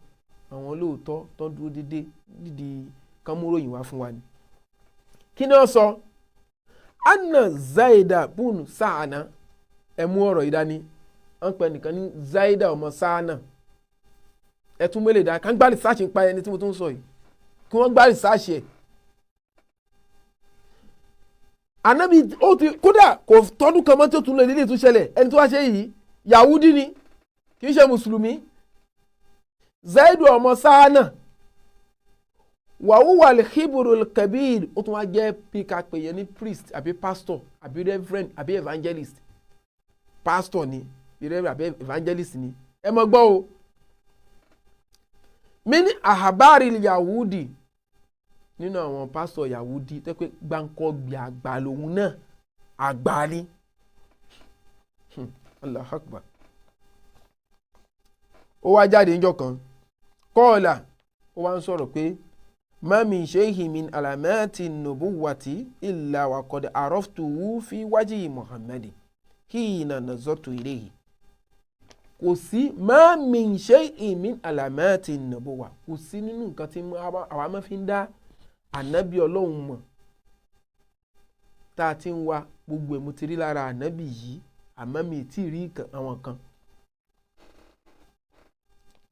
àwọn olóòótọ́ tó ń dúró dédé dídì kánmúròyìn wá fún wa ni. Kí ni wọ́n sọ? Anna Zaida bun Sa'ana, ẹ mú ọ̀rọ̀ yìí dání, wọ́n pè nìkan ní Zaida ọmọ Sa'ana. Ẹ tún mélèé dá kán gbá rìsáàsì ń pa ẹni tí mo tún sọ yìí, kí wọ́n gbá rìsáàsì ẹ̀. Ànábì ó ti kódà kò tọdún kan mọ́ tí ó tún lè nílé ìtúnṣẹlẹ̀. Ẹni tó wá ṣe yìí Yahudi ni, kì í ṣe mùsùlùmí. Zaidu ọmọ Sa'ana wàhùwà al-khibrul kabir, ó tún wá jẹ́ píka pè yẹn ní priest àbí pastor àbí reverend àbí evangelist. Pastor ni, reverend àbí evangelist ni. Ẹ mọ gbọ́ o. Mini ahabari Yahudi, nínú àwọn pastor Yahudi tó pé gbáǹkọ́ gbé àgbà lòun náà, àgbà ni. Allahu Akbar. Ó wá jáde níjọ́ kan, kọ́ọ̀là ó wá ń sọ̀rọ̀ pé ma min shay'in min alamati nubuwati illa wa qad araftuhu fi wajhi Muhammadi hina nazartu ilayhi. Kò sí ma min shay'in min alamati nubuwa, kò sí nínú nǹkan tí àwa máa fi ń dá Ànábì Ọlọ́run mọ̀ tá a ti ń wá gbogbo ẹ̀ mo ti rí lára ànábì yìí, àmọ́ mi ì tí ì rí àwọn kan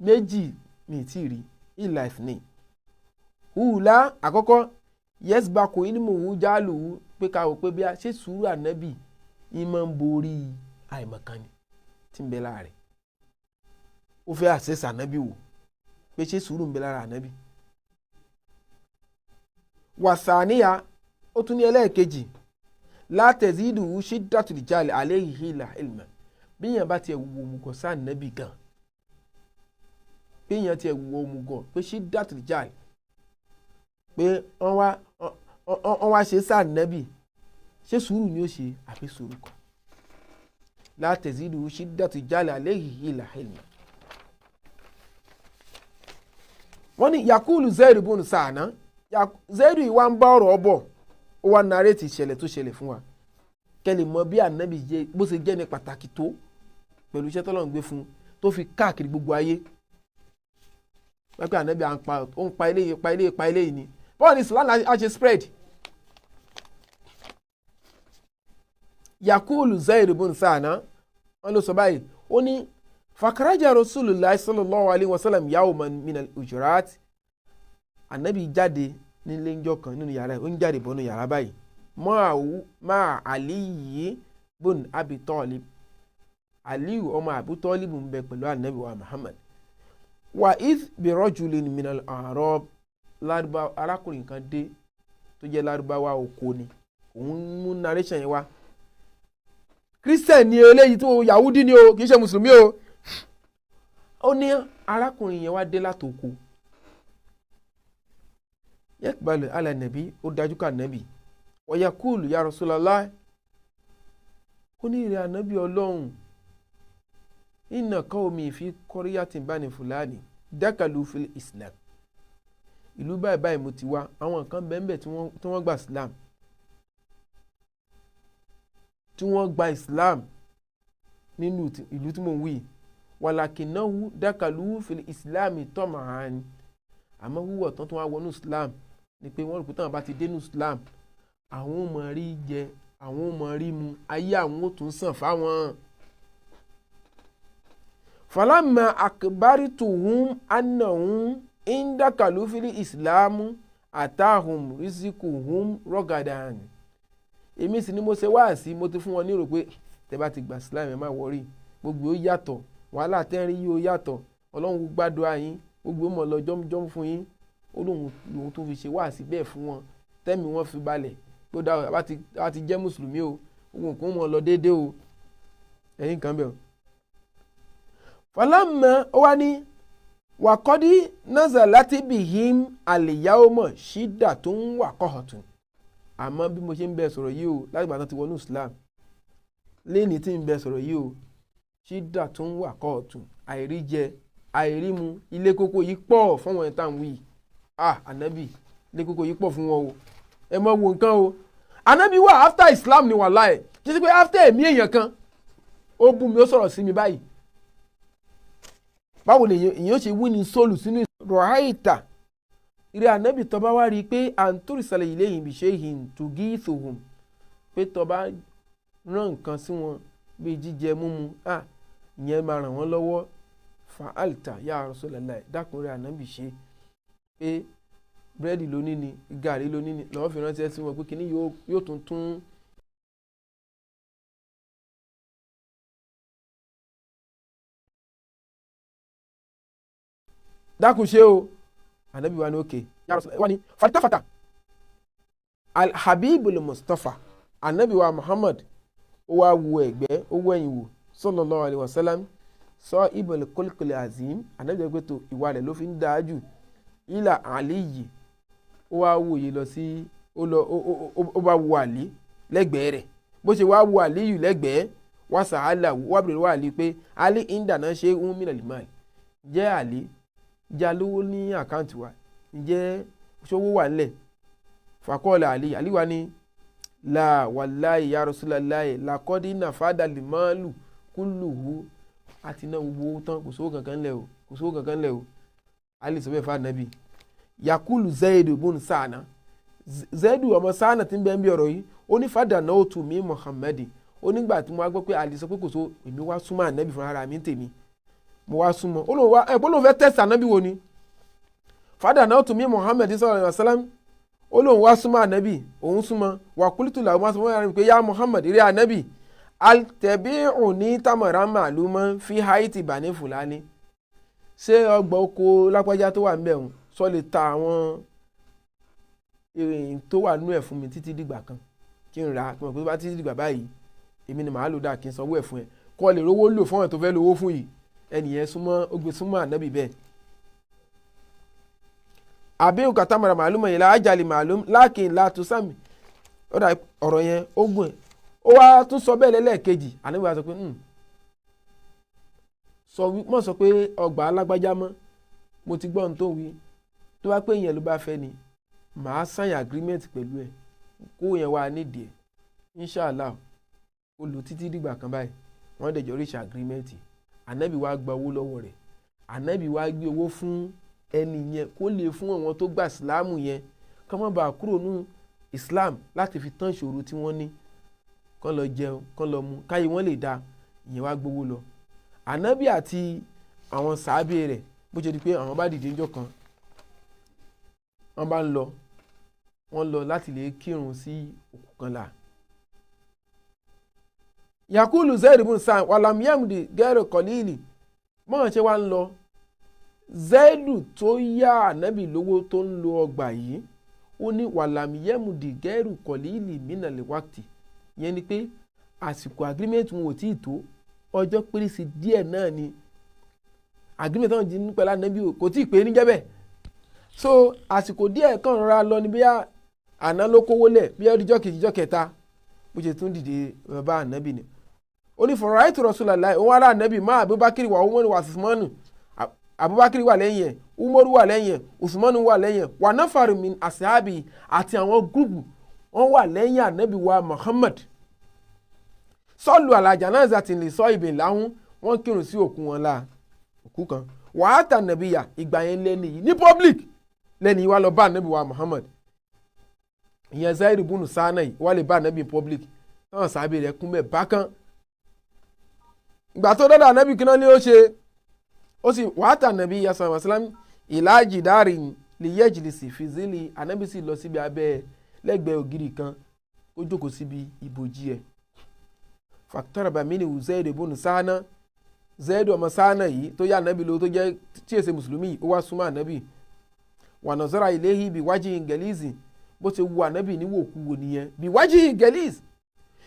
méjì mi ì tí ì rí ìlà ìfìní. Hùlá àkọ́kọ́ yẹ́sìbákò ìnímọ̀wù jálùú pé ká wò pé bí a ṣe sùúrù ànábì yìí máa ń borí àìmọ̀kan ni tí ń bẹ lára rẹ̀. Ó fẹ́ àṣẹṣe ànábì wò pé ṣé sùúrù ń bẹ lára ànábì. Wàsàníyà ó tún ní ẹlẹ́ẹ̀kejì látẹ̀sídù ṣí dàtúndìjàlẹ̀ alẹ́ ìhìlà ìlmà bí èèyàn bá tiẹ̀ wo òmùgọ̀ sáà nábì gan, bí èèyàn tiẹ̀ wo òmùgọ̀ pé ṣí dàtúndìjàlẹ̀ pé wọ́n wá ṣe sáà nábì, ṣé sùúrù ni ó ṣe àfi sùúrù kan. Látẹ̀sídù ṣí dàtúndìjàlẹ̀ alẹ́ ìhìlà ìlmà. Wọ́n ní yakulu zaidu bùnú sàánà, zaidu yìí wá ń bá ọ̀rọ̀ bọ̀, ó wá narètì ìṣẹ̀lẹ̀ tó ṣẹlẹ̀ fún wa kẹ́lẹ̀ mọ̀ bí ànábì bó ṣe jẹ́ ní pàtàkì tó pẹ̀lú iṣẹ́ tọ́lọ́run gbé fún tó fi káàkiri gbogbo ayé. Pẹ́pẹ́ ànábì ó ń pa eléyìí pa eléyìí pa eléyìí ni báwo ni Islam á ṣe spread. Yakulu zaidu bùnú sàánà wọ́n ló sọ báyìí, ó ní fakaraja rasulullah sallallahu alayhi wa sallam yawman minal ujurat. Ànábì jáde nílé ńjọ́ kan nínú yàrá ẹ̀, ó ń jáde bọ́ nínú yàrá báyìí máa Aliyi bun Abi Talib, Aliyu ọmọ Abu Talib ń bẹ pẹ̀lú ànábì wa Muhammad. Wa idh bi rajulin minal a'rab, lárúbá arákùnrin kan dé tó jẹ́ lárúbáwá oko ni, òun mú narration yẹn wá. Christian ni eléyìí tó Yahudi ni o, kì í ṣe mùsùlùmí o. Ó ní arákùnrin yẹn wá dé látòkò, yaqbalu ala nàbí, ó dájú ká nàbí, wa yaqulu ya Rasulallah, ó ní ìrẹ̀ ànábì ọlọ́run, inna qawmi fi qaryatin bani fulani dakalu fil islam, ìlú báyìí báyìí mo ti wá, àwọn kan bẹ́ẹ̀ tí wọ́n gba islam, tí wọ́n gba islam nínú ìlú tí mo ń wí, walakinahu dakalu fil islam tama'an, àmọ́ wúwọ̀ tán tó wá wọnú islam ni pé wọ́n rò pé táwọn bá ti dénú islam àwọn ò mọ̀ rí jẹ, àwọn ò mọ̀ rí mu, ayé àwọn ò tún sàn fáwọn. Falamma akbarituhum annahum indakalu fil islam atahum rizikuhum rọ́gàdàn. Èmi sì ni mo ṣe wáàsí, mo ti fún wọn ní rò pé tẹ́ bá ti gba islam ẹ má wọrí, gbogbo ó yàtọ̀, wàhálà tẹ́rín yóò yàtọ̀, ọlọ́run gbàdúrà yín, gbogbo mọ̀ lọ jọ́mjọ́m fún yín. Ó lóun lòun tó fi ṣe wáàsí bẹ́ẹ̀ fún wọn, tẹ́mi wọn fi balẹ̀ pé ó dáa bá ti jẹ́ mùsùlùmí o, gbogbo nǹkan mọ̀ lọ déédéé o, ẹ̀yìn kan bẹ́ẹ̀ o. Falamma ó wá ní wàkọ́dí nazalati bihim al-yawma shiddatun wa qahatun. Àmọ́ bí mo ṣe ń bẹ sọ̀rọ̀ yìí o, láti gbà tán ti wọnú Islam lẹ́ni tí ń bẹ sọ̀rọ̀ yìí o, shiddatun wa qahatun, àìríjẹ àìrímu, ilé kókó yìí pọ̀ fún wọn tá à ń wí. Ah, ànábì ilé kókó yìí pọ̀ fún wọn o, ẹ mọ wo nǹkan o. Ànábì wà after Islam ni wàláhì, kì í ṣe pé after ẹ̀mí èèyàn kan ó bú mi ó sọ̀rọ̀ sí mi báyìí. Báwo lè èèyàn ṣe wí ní sóòlù sínú rọ̀háìtà ìrẹ́ ànábì tó bá wá rí i pé àǹtórísàlẹ̀ ilé yìí bí ṣe yìí tògí ìṣòhùn, pé tó bá rán nǹkan sí wọn bíi jíjẹ múmu, ah ìyẹn máa ràn wọ́n lọ́wọ́. Fa'alta ya Rasulullah, dákùnrin ànábì ṣe pé búrẹ́dì lóní ni gàrí lóní ni lọ́wọ́ fi ránṣẹ́ sí wọn pé kíní yóò tún tún. Dákun ṣe o, ànábì wa ni òkè ya Rasulullah wa ni fatafata alhabibul Mustapha, ànábì wa Muhammad ó wá wo ẹ̀gbẹ́ ó wẹ̀yìn wò sallallahu alaihi wasallam, sọ ibùl kólkòlè azim, ànábì jẹ́ pé tó ìwà rẹ̀ ló fi ń dáa jù ilà àlì yìí, ó wá wòye lọ sí ó lọ ó bá wo àlì lẹ́gbẹ̀ẹ́ rẹ̀, bó ṣe wá wo àlì yìí lẹ́gbẹ̀ẹ́ wá sàálà wá bèrè wá àlì pé àlì ìndàná ṣe ń mìíràn lè máa jẹ́ àlì jẹ́ alówó ní àkáǹtì wa, ǹjẹ́ ṣówó wà ńlẹ̀? Fàkọ́ọ̀lẹ̀ àlì àlì wa ní là wàláyé ya Rasulullahi làkọ́dí nàfàdà lè máa lù kúlùhù, àti iná gbogbo owó tán, kò sówó kankan lẹ̀ o, kò sówó kankan lẹ̀ o. Ali sọ bẹ́ẹ̀ fún anabi. Yakulu Zaidu bun Sa'na, Zaidu ọmọ Sáánà tí ń bẹ ń bí ọ̀rọ̀ yìí, ó ní fàdà náà ó tù mí Muhammadi. Ó nígbà tí mo wá gbọ́ pé Àlì sọ pé kò so, èmi wá súnmọ́ ànábì fún ara mi ń tèmi, mo wá súnmọ́. Ó lóun wá ẹ̀ bó lóun fẹ́ tẹ̀sí ànábì wo ni. Fàdà náà ó tù mí Muhammadi sallallahu alaihi wasallam. Ó lóun wá súnmọ́ ànábì, òun súnmọ́ wà kúlítù làwọn máa sọ fún mi pé yá Muhammad, rí ànábì, altẹ̀bíhùn ní tamara màlúmọ́ fi haiti bani fúlàní. Ṣé ọgbà oko lápájá tó wà ńbẹ̀ ń sọ lè ta àwọn èrè tó wà nú ẹ̀ fún mi títí dìgbà kan kí n rà á, kí n mọ̀ pé tó bá títí dìgbà báyìí èmi ni màá lò dáa kí n sanwó ẹ̀ fún ẹ, kó o lè rówó lò fún ẹ̀ tó fẹ́ lówó fún yìí. Ẹnìyẹn súnmọ́, ó gbé súnmọ́ ànábì bẹ́ẹ̀. Àbí òkà tamara màlúmọ̀ yìí la ájàlè màlúm láàkín látú sàmì. Ó dà ọ̀rọ̀ yẹn ó gùn ẹ̀. Ó wá tún sọ bẹ́ẹ̀ lẹ́lẹ́ẹ̀kejì. Ànábì wa sọ pé sọ wí, mọ̀ sọ pé ọgbà alágbájá mọ́, mo ti gbọ́ ohun tó wí, tó bá pé ìyẹn ló bá fẹ́ ni màá sign agreement pẹ̀lú ẹ̀, kó yẹn wá nídìí ẹ̀, inshallah ó lò títí dìgbà kan báyìí. Wọ́n dẹ̀ jọ reach agreement. Ànábì wa gba owó lọ́wọ́ rẹ̀. Ànábì wa gbé owó fún ẹni yẹn kó lè fún àwọn tó gba ìsìláàmù yẹn kó má bàa kúrò ní Islam láti fi tán ìṣòro tí wọ́n ní, kán lọ jẹun, kán lọ mu, káyé wọn lè da. Ìyẹn wá gbowó lọ. Ànábì àti àwọn sàábé rẹ̀, bó ṣe di pé àwọn bá dìde níjọ́ kan, wọ́n bá ń lọ, wọ́n lọ láti lè kírun sí òkú kan là. Yakulu Zaid ibn Sam walam yamdi gẹ́rù kọ́líìlì. Bọ́n ṣe wá ń lọ, Zaidu tó yá ànábì lówó tó ń lo ọgbà yìí, ó ní walam yamdi gẹ́rù kọ́líìlì mínàlè wákìtì. Yẹn ni pé àsìkò agreement wọn ò tí ì tó, ọjọ́ pérése díẹ̀ náà ni agreement náà jí ní pẹ̀lú ànábì kò tí ì pé níjẹ́ bẹ́ẹ̀. So àsìkò díẹ̀ kàn rọra lọ ní bí àná ló kówó lẹ̀, bí ọdíjọ́ kejì, jọ́ kẹta, bó ṣe tún dìde bàbá ànábì ni. Ó ní fọ̀rọ̀ àìtò Rasulullah, òun ará ànábì má Abubakar wà Umaru wà Usmanu. Abubakar wà lẹ́yìn ẹ̀, Umaru wà lẹ́yìn ẹ̀, Usmanu wà lẹ́yìn ẹ̀, wà nafaru min ashabi, àti àwọn group wọ́n wà lẹ́yìn ànábì wa Muhammad. Sọ́ọ̀lù àlàjà náà zàtì lè sọ ibè láhùn, wọ́n kírun sí òkú wọn la òkú kan. Wàá tà nàbí yà ìgbà yẹn lẹ́nu yìí ní public lẹ́nu yìí wà lọ bá ànábì wa Muhammad. Ìyẹn Zaidu bunu Sana yìí wà lè bá ànábì public náà, sábẹ́ rẹ̀ kún bẹ́ẹ̀ bákan. Ìgbà tó dọ́dọ̀ ànábì, kí náà ni ó ṣe? Ó sì wàá tà nàbí yà sàlám sàlám ìlàjì dárì lè yẹ́jìlì fìzílì. Ànábì sì lọ síbi abẹ́ lẹ́gbẹ̀ẹ́ ògiri kan, ó jókòó síbi ìbòjì ẹ̀. Fàtàràbà mí ni Zaidu bunu Sana. Zaidu ọmọ Sana yìí tó yá ànábì lówó, tó jẹ́ tí èsè mùsùlùmí, ó wá súnmọ́ ànábì. Wà nàzọ́ra ilayhi bí wájú gẹ̀líìsì. Bó ṣe wu ànábì ní wòkúwò nìyẹn, bí wájú gẹ̀líìsì,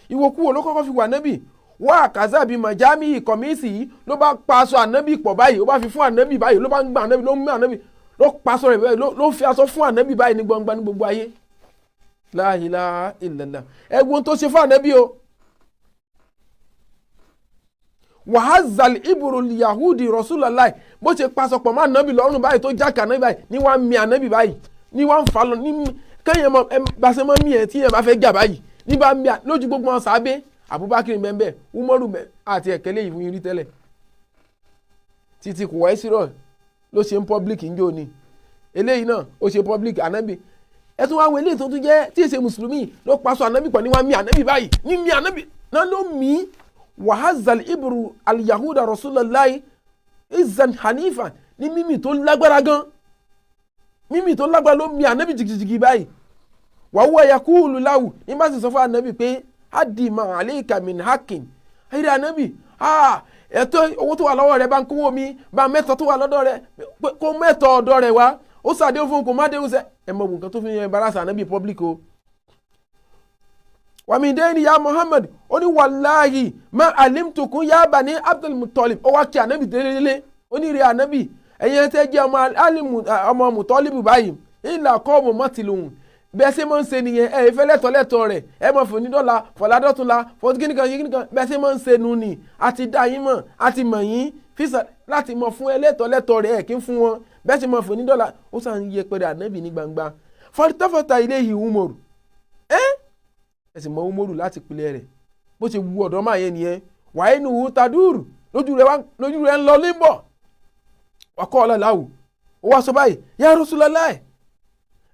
ìwòkúwò ló kọ́kọ́ fi wà ànábì. Wá àkàzà bíi mọ̀jámì ìkọ̀míìsì yìí ló bá pa aṣọ ànábì pọ̀ báyìí, ó bá fi fún ànábì báyìí, ló bá ń gbà ànábì, ló ń mú ànábì, ló pa aṣọ rẹ̀ báyìí, ló fi aṣọ fún ànábì báyìí ní gbangba ní gbogbo ayé. La ilaha illallah. Ẹ̀gbọ́n tó ṣe fún ànábì o. Wàhálà ibùrù yahudi rasulallah, bó ṣe paṣọ pọ̀ mọ́ ànábì lọ́rùn báyìí, tó jákè ànábì báyìí, ní wàá mi ànábì báyìí, ní wàá ń fa lọ ní kẹ́yìn mọ ẹ bá ṣe mọ́ mi ẹ̀ tí yẹn bá fẹ́ jà báyìí, ní bá mi lójú gbogbo wọn sábẹ́. Abubakar bẹ́ẹ̀, Umaru bẹ́ẹ̀, àti ẹ̀kẹ́lẹ́ yìí fún yín rí tẹ́lẹ̀ títí kò wáyé sírọ̀ ló ṣe ń public ń jò ní. Eléyìí náà ó ṣe public ànábì. Ẹ tún wá wo eléyìí tó tún jẹ́ tí èsè mùsùlùmí, ló paṣọ ànábì pọ̀ ní wàá mi ànábì báyìí, ní mi ànábì náà ló mí. Wàhálà ibùrù aliyahuda rasulallah izan hanifa, ní mímì tó lágbára gan, mímì tó lágbára ló mi ànábì jìgìjìgì báyìí. Wàhùwà yakúlù láwù, ní bá sì sọ fún ànábì pé hadi ma aleika min hakin ayé ànábì, ẹ̀tọ́ owó tó wà lọ́wọ́ rẹ̀, bá ń kówó mi, bá mẹ́tọ́ tó wà lọ́dọ̀ rẹ̀, kó mẹ́tọ́ ọ̀dọ̀ rẹ̀ wá. Ó sàdéhùn fún, kò má déhùn sẹ́. Ẹ̀ mọ̀ nǹkan tó fi yẹn barasa ànábì public o. Wàmídẹ́ni ya Muhammad, ó ní wàláhì má alimtukun ya bani Abdul Muttalib. Ó wá kí ànábì délélé, ó ní rí ànábì, ẹ̀yin tẹ́ jẹ́ ọmọ alimu ọmọ Muttalib báyìí, ìlà kọ́ọ̀mù mọ́tìlùhùn, bẹ́ẹ̀ ṣe máa ń ṣe nìyẹn. Ẹ̀ ìfẹ́ lẹ́tọ̀ lẹ́tọ̀ rẹ̀, ẹ mọ̀ fún ní dọ́là fọ̀ládọ́túnla fọ́tíkìnìkan yìí, bẹ́ẹ̀ ṣe máa ń ṣe nu ni. Àti dá yín mọ̀, àti mọ̀ yín fíṣà láti mọ̀ fún ẹlẹ́tọ̀ lẹ́tọ̀ rẹ̀, ẹ̀ kí ń fún wọn, bẹ́ẹ̀ ṣe mọ̀ fún ní dọ́là. Ó sàn ń yẹpẹrẹ ànábì ní gbangba. Fọlítọ́fọ̀tà ilé ìhì Umaru, ẹ́ ẹ sì mọ Umaru láti pilẹ̀ rẹ̀, bó ṣe wu ọ̀dọ́ máa yẹn nìyẹn. Wàá inú hu tadúrù, lójú rẹ̀ ń lọ límbọ̀ ọkọ̀ ọ̀làláwù. Ó wá sọ báyìí, ya Rasulullah,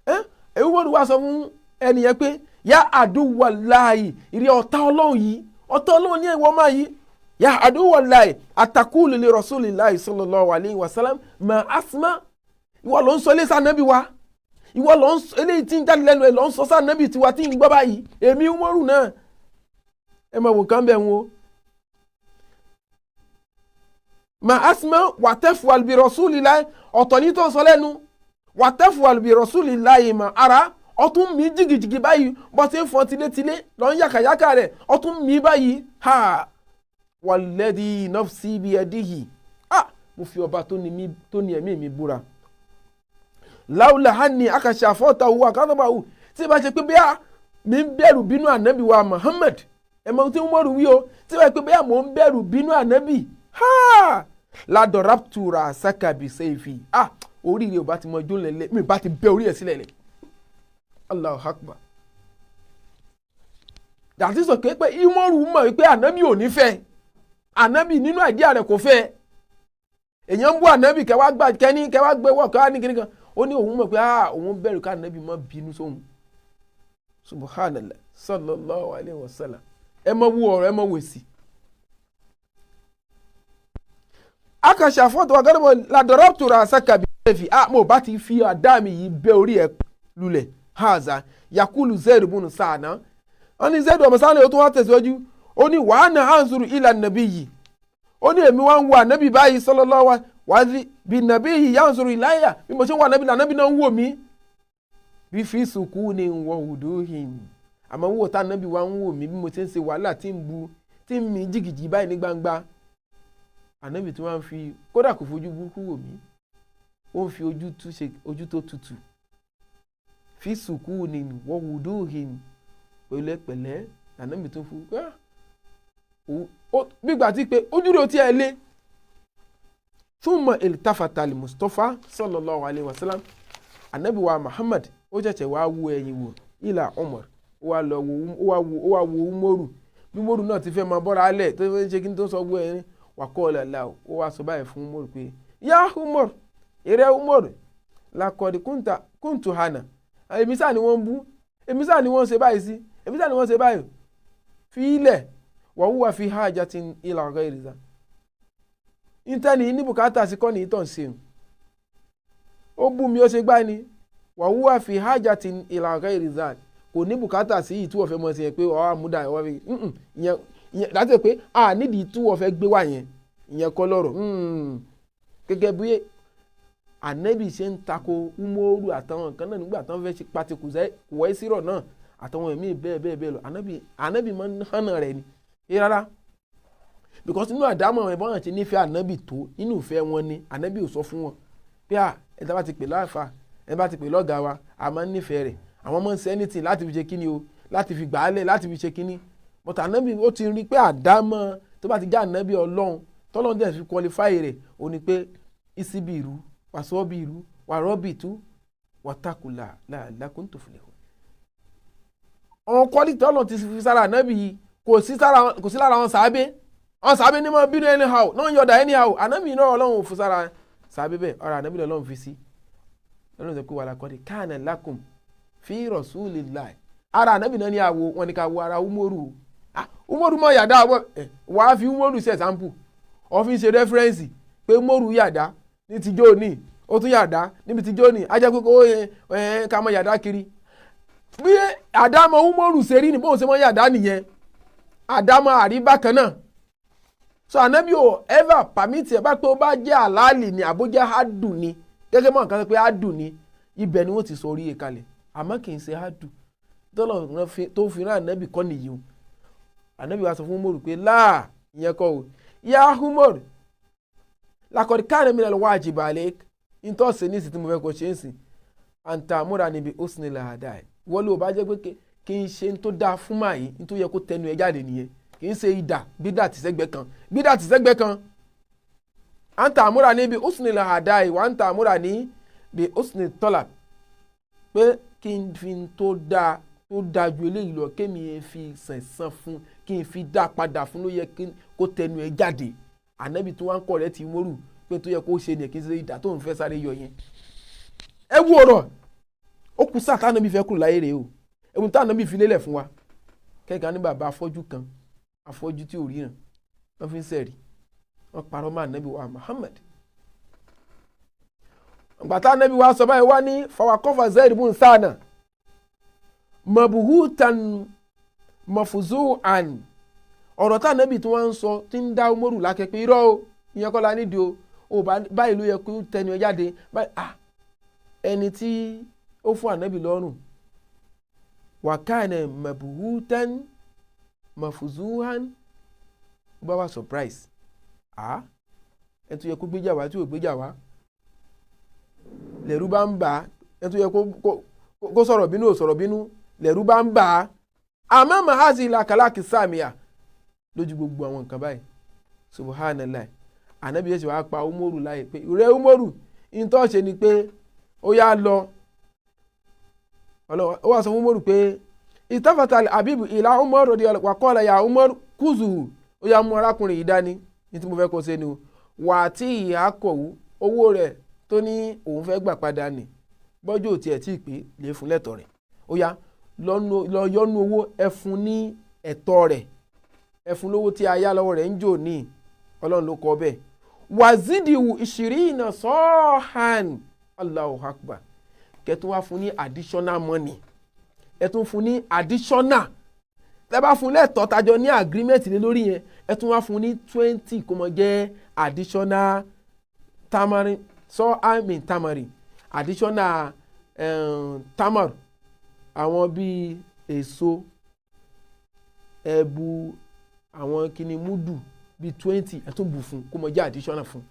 ẹ́ Umaru wá sọ fún ẹnìyẹn pé yá àdúwàláyì ìrì ọ̀tá ọlọ́run yìí, ọ̀tá ọlọ́run ní ìwọ máa yìí, yá àdúwàláyì àtàkùlù li rasulillahi sallallahu alayhi wa sallam mà asma. Ìwọ ló ń sọ ilé sànẹ́bí wa, ìwọ ló ń sọ eléyìí tí ń jáde lẹ́nu ẹ̀ ló ń sọ sànẹ́bí tiwa tí ń gbọ́ báyìí. Èmi Umaru náà ẹ máa wò kán bẹ́ẹ̀ ń wo mà asma wàtẹ́fù bi rasulillahi, ọ̀tọ̀ ní tó ń sọ lẹ́nu, wàtẹ́fù bi rasulillahi mà ara ọtún mi jìgìjìgì báyìí, bó ti ń fọn tilétilé lọ ń yàkàyàkà rẹ̀, ọtún mi báyìí. Ha walladhi nafsi biyadihi, ah mo fi ọba tó ní ẹ̀mí mi búra, láwùlà hàní akàṣà àfọ́tà owó àkàtàbàwù, tí ìbá ṣe pé bíyà mi ń bẹ̀rù bínú ànábì wa Muhammad, ẹ̀ mọ̀ tí Umaru wí o, tí ìbá ṣe pé bíyà mò ń bẹ̀rù bínú ànábì, ha ladọ̀rọ̀pùtùrà sàkàbì sẹ́yìfì, ah orí rẹ̀ ò bá ti mọ ijó lẹ́lẹ́, mi bá ti bẹ́ orí ẹ̀ sílẹ̀ lẹ̀. Allahu Akbar. Dàtí sọ pé Umaru mọ̀ wípé ànábì ò ní fẹ́, ànábì nínú àìdíà rẹ̀ kò fẹ́. Èèyàn ń bú ànábì kẹwàá gbà kẹ́ni kẹwàá gbé wọ̀ kẹwàá ní kíní kan, ó ní òun mọ̀ pé òun bẹ̀rù ká ànábì má bínú sóhun. Subhanallah sallallahu alayhi wa sallam. Ẹ mọ wú ọ̀rọ̀, ẹ mọ wèsì. Akàṣà fọ́tò àgọ́dọ̀bọ̀ ladọ̀rọ̀pùtùrà sàkàbí ẹ̀fì, mo bá ti fi àdá mi yìí bẹ́ orí ẹ̀ lulẹ̀. Haza yakulu Zaid bunu Sa'na, wọ́n ní Zaid ọmọ Sa'na ó tún wá tẹ̀síwájú, ó ní wa ana anzuru ila nabiyyi, ó ní èmi wá ń wo ànábì báyìí sallallahu wa bí nàbí yìí yanzuru ilayya, bí mo ṣe ń wo ànábì lànábì náà ń wò mí, bí fi sukuni wa wuduhin, àmọ́ ń wò tá ànábì wá ń wò mí bí mo ṣe ń ṣe wàhálà tí ń bu tí ń mi jìgìjì báyìí ní gbangba, ànábì tí wọ́n ń fi kódà kò fojú burúkú wò mí, ó ń fi ojú tó tutù, fi sukuni wa wuduhin, pẹ̀lẹ́pẹ̀lẹ́ ànábì tó fún gbígbà tí pé ojú rẹ̀ ó tiẹ̀ lé. Thumma iltafata li Mustapha sallallahu alayhi wa sallam, ànábì wa Muhammad ó ṣẹ̀ṣẹ̀ wá wo ẹ̀yìn wò ila Umar, ó wá lọ wo ó wá wo Umaru, bí Umaru náà ti fẹ́ máa bọ́ra alẹ̀ tó fẹ́ ṣe kí n tó sọ wọ ẹ̀yìn wà kọ́ ọ̀là là ó wá sọ báyìí fún Umaru pé ya Umar, ìrẹ́ Umaru laqad kuntu hana, èmi sáà ni wọ́n ń bú, èmi sáà ni wọ́n ń ṣe báyìí sí, èmi sáà ni wọ́n ń ṣe báyìí, fi ilẹ̀ wa huwa fi hajatin ila ghayri za, ìtẹ́ni ní bùkátà sí kọ́ni ìtàn ṣe ó bú mi ó ṣe gbá ni, wa huwa fi hajatin ila ghayri za, kò ní bùkátà sí ìtú ọ̀fẹ́ mọ̀ sí yẹn pé ọ̀ àmúdà ọ̀ fi ìyẹn láti pé a nídìí ìtú ọ̀fẹ́ gbé wá yẹn, ìyẹn kọ́ lọ́rọ̀. Gẹ́gẹ́ bí ànábì ṣe ń tako Umaru àtàwọn nǹkan náà nígbà tán fẹ́ ṣe pati kùwẹ́sírọ̀ náà àtàwọn ẹ̀mí bẹ́ẹ̀ bẹ́ẹ̀ bẹ́ẹ̀ lọ, ànábì máa ń hànà rẹ̀ ni rárá, because nínú àdámọ̀ ẹ̀ bọ́n ti nífẹ̀ẹ́ ànábì tó nínú ìfẹ́ wọn ni ànábì ò sọ fún wọn pé à ẹ tá bá ti pè láàfà, ẹ bá ti pè lọ́gàá wa, a máa ń nífẹ̀ẹ́ rẹ̀, àwọn máa ń ṣe anything láti fi ṣe kíni o, láti fi gbà á lẹ̀, láti fi ṣe kíní, but ànábì ó ti rí pé àdámọ̀ tó bá ti já ànábì ọlọ́run tọ́lọ́run dẹ̀ fi qualify rẹ̀ ó ní pé isibiru wasọ́bìrú wàrọ́bìtú wàtàkùlà làlákùn tó fìlẹ̀ hù. Àwọn quality ọlọ́run ti fi sára ànábì yìí kò sí lára àwọn sàábé, àwọn sàábé ní máa bínú anyhow, náà ń yọ̀dà anyhow, ànábì náà ọlọ́run ò fún sára sàábé bẹ́ẹ̀, ọ̀rọ̀ ànábì lọ́lọ́run fi sí. Ọlọ́run sọ pé wàlá kọ́ni kana lakum fi rasulillahi, ara ànábì náà ní àwo wọn ni ká wo ara Umaru, Umaru mọ̀ yàdá wàá fi Umaru ṣe example, ó fi ń ṣe rẹ́fúrẹ́nsì pé Umaru yàdá ní ti jóòní, ó tún yàdá níbi ti jóòní, á jẹ́ pé kó ká mọ̀ yàdá kiri. Bí àdámọ̀ Umaru ṣe rí ni bóun ṣe mọ̀ yàdá nìyẹn, àdámọ̀ àríbá kan náà. So ànábì ò ever permit ẹ̀ bá pé ó bá jẹ́ àlàálì ni àbójẹ́ hádùn ni, gẹ́gẹ́ mọ̀ nǹkan pé hádùn ni, ibẹ̀ ni wọ́n ti sọ orí ẹ̀ kalẹ̀, àmọ́ kì í ṣe hádùn tọ́lọ̀ tó fi rán ànábì kọ́ nìyí o. Ànábì wa sọ fún Umaru pé láà ìyẹn kọ́ o, ya Umaru lakọ̀dí káàní mi lọ́wọ́ àjìbá alẹ́ ntọ́sí ní ìsìn tí mo fẹ́ kó ṣe é sìn àǹtà múra níbi ó sì ní làádá ẹ̀ wọ́n ló bá jẹ́ pé kí n ṣe tó dáa fún màá yìí tó yẹ kó tẹnu ẹ jáde nìyẹn, kì í ṣe idà gbídà tìṣẹ́gbẹ́ kan gbídà tìṣẹ́gbẹ́ kan. Àǹtà múra níbi ó sì ní làádá ẹ̀ wà àǹtà múra níbi ó sì ní tọ́là pé kí n fi tó dáa tó dáa ju eléyìí lọ kémi ẹ fi sẹ̀sán fún kí n fi dá padà fún ló yẹ kó tẹnu ẹ jáde. Ànábì tó wá ń kọ́ rẹ̀ ti Umaru pé tó yẹ kó ṣe ni kí n ṣe ìdá tó ń fẹ́ sáré yọ yẹn. Ẹ wú ọ̀rọ̀ Ó kú sáà tánàbí fẹ́ kúrò láyé rèé o, ẹ̀wọ̀n tánàbí fi lélẹ̀ fún wa. Kẹ́kẹ́ ní bàbá afọ́jú kan, afọ́jú tí ò ríran, wọ́n fi ń sẹ̀rí, wọ́n parọ́ mọ́ ànábì wa Muhammad. Gbàtà ànábì wa sọ báyìí wá ní fawakọ́fà Zaid bun Sana mabuhutan mafuzu'an. Ọ̀rọ̀ tá ànábì tí wọ́n ń sọ tí ń dá Umaru lákẹ́ pé irọ́ o, ìyẹn kọ́ la nídìí o, báyìí ló yẹ kó tẹnu ẹ jáde báyìí. Ẹni tí ó fún ànábì lọ́rùn wàkàna mabuhutan mafuzuhan, ó bá wà surprise. Ẹ tó yẹ kó gbéjà wá tí ò gbéjà wá, lẹ̀rú bá ń bà á. Ẹ tó yẹ kó sọ̀rọ̀ bínú ò sọ̀rọ̀ bínú, lẹ̀rú bá ń bà á. Àmọ́ mahazi làkàlàkì sàmìyà lójú gbogbo àwọn nǹkan báyìí. Subhanallah. Ànábì yẹn ṣe wàá pa Umaru láyè pé ìrẹ́ Umaru, ìtọ́ ṣe ni pé ó yá lọ. Ó wá sọ fún Umaru pé ìtafàtà Habibu ìlà Umaru wà kọ́lá ya Umaru kùzù, ó yá mú arákùnrin yìí dání ní tí mo fẹ́ kó ṣe ni o, wà á tí ìyá kọ̀wú owó rẹ̀ tó ní òun fẹ́ gbà padà nì bọ́jú òtí ẹ̀ tí ì pé lè fún lẹ́tọ̀ rẹ̀. Ó yá lọ yọnu owó ẹ fún ní ẹ̀tọ́ rẹ̀, ẹ fún lówó tí a yá lọ́wọ́ rẹ̀ ń jò ní Ọlọ́run ló kọ bẹ́ẹ̀. Wàzídìwù ìṣirí iná sọ́ọ̀hán, Allahu Akbar. Kẹtùn wá fún ní additional money, ẹ tún fún ní additional, tẹ bá fún lẹ́tọ̀ọ́ tajọ ní agreement lé lórí yẹn, ẹ tún wá fún ní 20 kó mọ jẹ́ additional tamarin sọ àmì tamarin additional tamar, àwọn bíi èso ẹ̀bù àwọn kìnnì múdù bíi 20, ẹ tún bù fún kó mọ jẹ́ additional fún.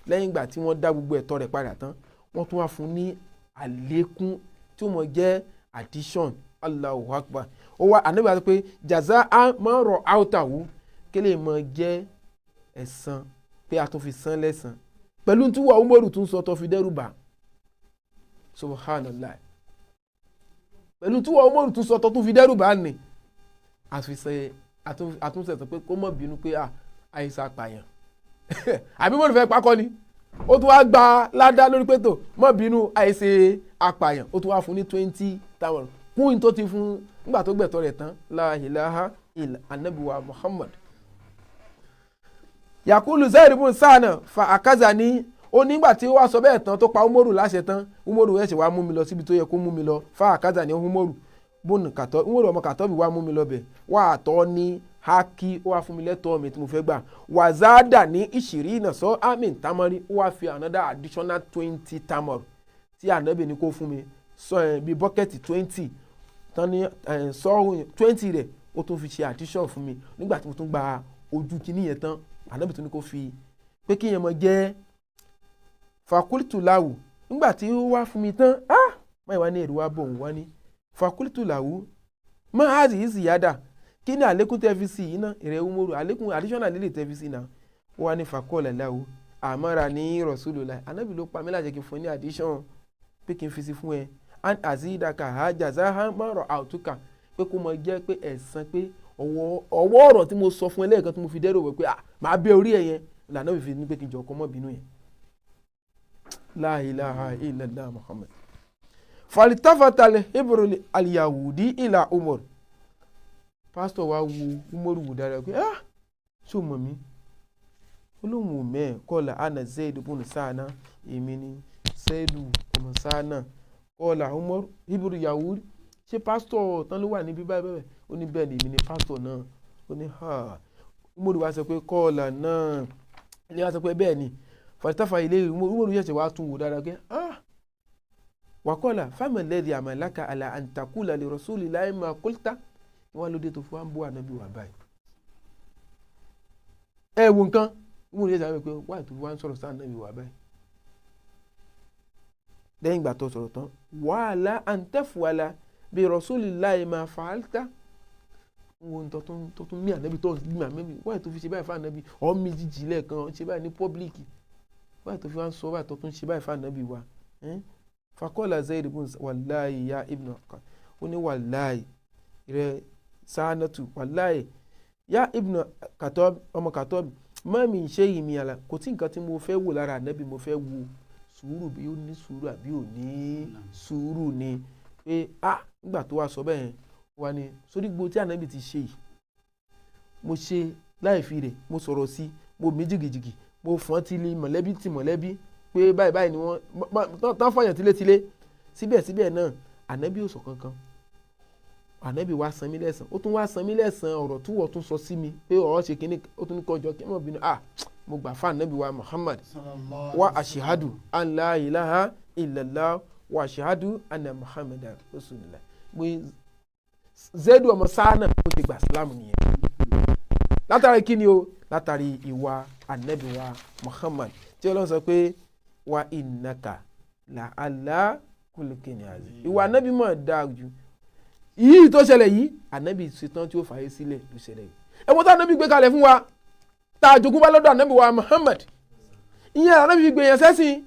Lẹ́yìn ìgbà tí wọ́n dá gbogbo ẹ̀tọ́ rẹ̀ padà tán, wọ́n tún wá fún ní àlékún tí ó mọ jẹ́ addition. Allahu Akbar. Ó wá ànábì wá sọ pé jaza mọ̀rọ̀ áwùtàwù kí lè mọ jẹ́ ẹ̀san pé a tún fi san lẹ́san pẹ̀lú tí wọ́n Umaru tún sọ tó fi dẹ́rù bà. Subhanallah. Pẹ̀lú tí wọ́n Umaru tún sọ tó tún fi dẹ́rù bà ní àtúnṣe sọ pé kó má bínú pé àìsàn apààyàn àbí mọ̀nà fẹ́ pakọ́ ni. Ó tún wá gba ládá lórí pé tó má bínú àìsè apààyàn, ó tún wá fún ní 20,000 kún tó ti fún nígbà tó gbẹ̀tọ́ rẹ̀ tán. La ilaha illa anabi wa Muhammad. Yakulu Zaid ibn Sana fa akaza ní ó nígbà tí ó wá sọ bẹ́ẹ̀ tán tó pa Umaru láṣẹ tán, Umaru ẹ̀ṣẹ̀ wá mú mi lọ síbi tó yẹ kó mú mi lọ. Fa akaza ní Umaru bónú kàtọ́, Umaru ọmọ kàtọ́bì wá mú mi lọ bẹ̀ wá àtọ́ ní haki, ó wá fún mi lẹ́tọ̀ọ́ mi tí mo fẹ́ gbà. Wàzádà ní ìṣìrí iná sọ amin tamari, ó wá fi another additional 20 tamar tí ànábì ní kó fún mi sọ ẹ̀ bíi bọ́kẹ́tì 20 tán ní sọ 20 rẹ̀, ó tún fi ṣe addition fún mi nígbà tí mo tún gba ojú kìíní yẹn tán. Ànábì tún ní kó fi pé kí yẹn mọ jẹ́ fakultu láwù. Nígbà tí ó wá fún mi tán, máa wá ní èrò wá bò ń wá ní fakultu láwù má hàzì yìí sì yáda, kí ni àlékún tẹ́ fi sí yìí náà ìrẹ̀ Umaru, àlékún additional lílè tẹ́ fi sí náà. Ó wá ní fakọ́lẹ̀ láwù àmọ́ra ní Rasulullah, ànábì ló pa mí láṣẹ kí n fún ní addition pé kí n fi sí fún ẹ an azidaka hajaza mọ̀rọ̀ àtúkà pé kó mọ jẹ́ pé ẹ̀san pé ọwọ́ ọ̀rọ̀ tí mo sọ fún ẹ lẹ́ẹ̀kan tí mo fi dẹ́rù wẹ̀ pé màá bẹ orí ẹ yẹn lànà òfin ní pé kí n jọ ọkọ mọ́ bínú yẹn. La ilaha illallah Muhammad. Falitafata al-hebru al-yahudi ila Umar. Pásítọ̀ wa wo Umaru wò dára pé ṣé o mọ̀ mí? Olóhùn ò mẹ́ẹ̀ kọ́lá ana Zaid ibn Sana, èmi ni Zaidu ọmọ Sana. Kọ́lá Umar hebru yahudi, ṣé pásítọ̀ tán ló wà níbí báyìí bẹ́ẹ̀? Ó ní bẹ́ẹ̀ ni èmi ni pásítọ̀ náà. Ó ní ha. Umaru wa sọ pé kọ́lá náà ilé wa sọ pé bẹ́ẹ̀ ni. Fàtàfà ilé Umaru yẹ̀sẹ̀ wá tún wò dára pé wàkọ́lá fámìlẹ́dì àmàlákà àlà àǹtakùlà lè rọ̀súlì láì máa kólítà wọn lóde tó fún wa ń bó ànábì wà báyìí. Ẹ wo nǹkan Umaru yẹ̀sẹ̀ wá pé wáyé tó fún wa ń sọ̀rọ̀ sí ànábì wà báyìí. Lẹ́yìn ìgbà tó sọ̀rọ̀ tán wàhálà àǹtẹ̀fùwàlà bí rọ̀súlì láì máa fàálítà wo ntọ́ tó tún mí ànábì tó mí ànábì wáyé tó fi ṣe báyìí fún ànábì ọ̀ mi jíjì lẹ́ẹ̀kan ṣe báyìí ní pọ́blíkì wáyé tó fi wá ń sọ báyìí tó tún ṣe báyìí fún ànábì wa. Fakọ́lá Zaid ibn wàláyé ya ibn ó ní wàláyé rẹ Sanatu wàláyé ya ibn Khattab ọmọ Khattab mọ́mí ṣe yìí mi àlà kò tí nǹkan tí mo fẹ́ wò lára ànábì, mo fẹ́ wo sùúrù bí ó ní sùúrù àbí ò ní sùúrù ni. Pé ah, nígbà tó wá sọ bẹ́ẹ̀ wá ní sórí gbogbo tí ànábì ti ṣe yìí, mo ṣe láì fi rẹ̀, mo sọ̀rọ̀ sí, mo mí jìgìjìgì, mo fọ́n ti lé mọ̀lẹ́bí ti mọ̀lẹ́bí pé báyìí báyìí ni wọ́n tán fọyàn tilétilé. Síbẹ̀síbẹ̀ náà ànábì ò sọ kankan. Ànábì wá san mí lẹ́san, ó tún wá san mí lẹ́san ọ̀rọ̀ tí wọ́n tún sọ sí mi pé ọ̀rọ̀ ṣe kínní, ó tún ní kọjọ kí n mọ̀ bínú. Ah, mo gbà fún ànábì wa Muhammad, wa ashhadu an la ilaha illallah wa ashhadu anna Muhammadan rasulullah. Pé Zaidu ọmọ sáánà ó ti gbà sílámù nìyẹn. Látàrí kí ni o? Látàrí ìwà ànábì wa Muhammad tí Ọlọ́run sọ pé wa innaka la ala khuluqin azim. Ìwà ànábì mọ̀ dáa jù. Yìí tó ṣẹlẹ̀ yìí, ànábì ṣetán tí ó fààyè sílẹ̀ ló ṣẹlẹ̀ yìí. Ẹ̀wọ̀n tí ànábì gbé kalẹ̀ fún wa tá a jogún bá lọ́dọ̀ ànábì wa Muhammad, ìyẹn ànábì fi gbèyàn sẹ́sìn.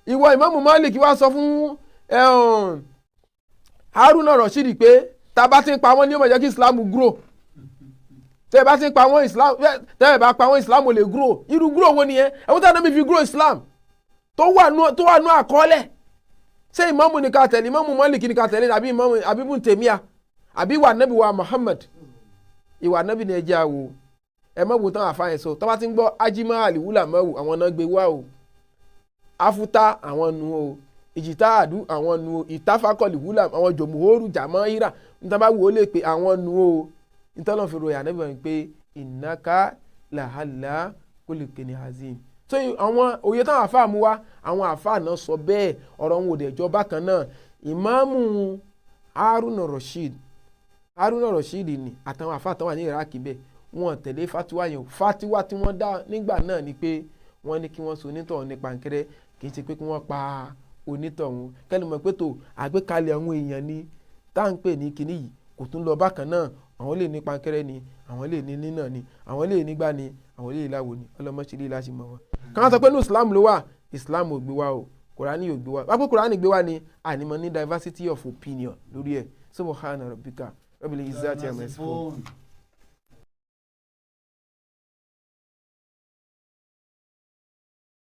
Ìwọ Ìmáàmù Malik wá sọ fún Haruna Rashid pé tá a bá ti ń pa wọ́n ní ó máa jẹ́ kí Islam grow. Tẹ́ ẹ bá ti ń pa wọ́n Islam, tẹ́ ẹ bá pa wọ́n Islam ò lè grow. Irú grow wo nìyẹn? Ẹ̀wọ̀n tí ànábì fi grow Islam tó wà nú àkọọ́lẹ̀. Ṣé ìmáàmù ní ká tẹ̀lé, Ìmáàmù Malik ní ká tẹ̀lé, àbí ìmáàmù àbí Ibn Taymiyyah, àbí ìwà ànábì wa Muhammad? Ìwà ànábì ni ẹ jẹ́ àwò. Ẹ má wo tán àfààyàn sọ. Tó bá ti ń gbọ́ ajima aliwula mọ́wù, àwọn náà gbé wá o. Afuta àwọn nu o, ìjìtá àdú àwọn nu o, ìtafakọ̀lì wúlà àwọn jòmùhóòrù jàmọ́ ìrà níta bá wò ó lè pé àwọn nu o. Níta lọ́n fi ròyìn ànábì wọn pé innaka la'ala khuluqin azim. So àwọn òye táwọn àfáà mú wá, àwọn àfáà náà sọ bẹ́ẹ̀, ọ̀rọ̀ wọn ò dẹ̀ jọ bákan náà. Ìmáàmù Haruna Rashid, Haruna Rashid ni àtàwọn àfáà tó wà ní Iraq bẹ́ẹ̀, wọ́n tẹ̀lé fatiwa yẹn o. Fatiwa tí wọ́n dá nígbà náà ni pé wọ́n ní kí wọ́n so onítọ̀hún ní pankẹ́rẹ́, kì í ṣe pé kí wọ́n pa onítọ̀hún. Kẹ́lẹ́ mọ̀ pé tó àgbékalẹ̀ àwọn èèyàn ni tá à ń pè ní kinní yìí kò tún lọ bákan náà. Àwọn lè ní pankẹ́rẹ́ ni, àwọn lè ní nínà ni, àwọn lè nígbà ni, àwọn lè láwo ni. Ọlọ́mọṣẹ́lẹ̀ láti mọ̀ wọn. Káwọn sọ pé ní Islam ló wà, Islam ò gbé wa o, Kùránì ò gbé wa. Wá pé Kùránì gbé wa ni, ànímọ̀ ní diversity of opinion lórí ẹ̀. Subhana rabbika rabbil izzati amma yasifun.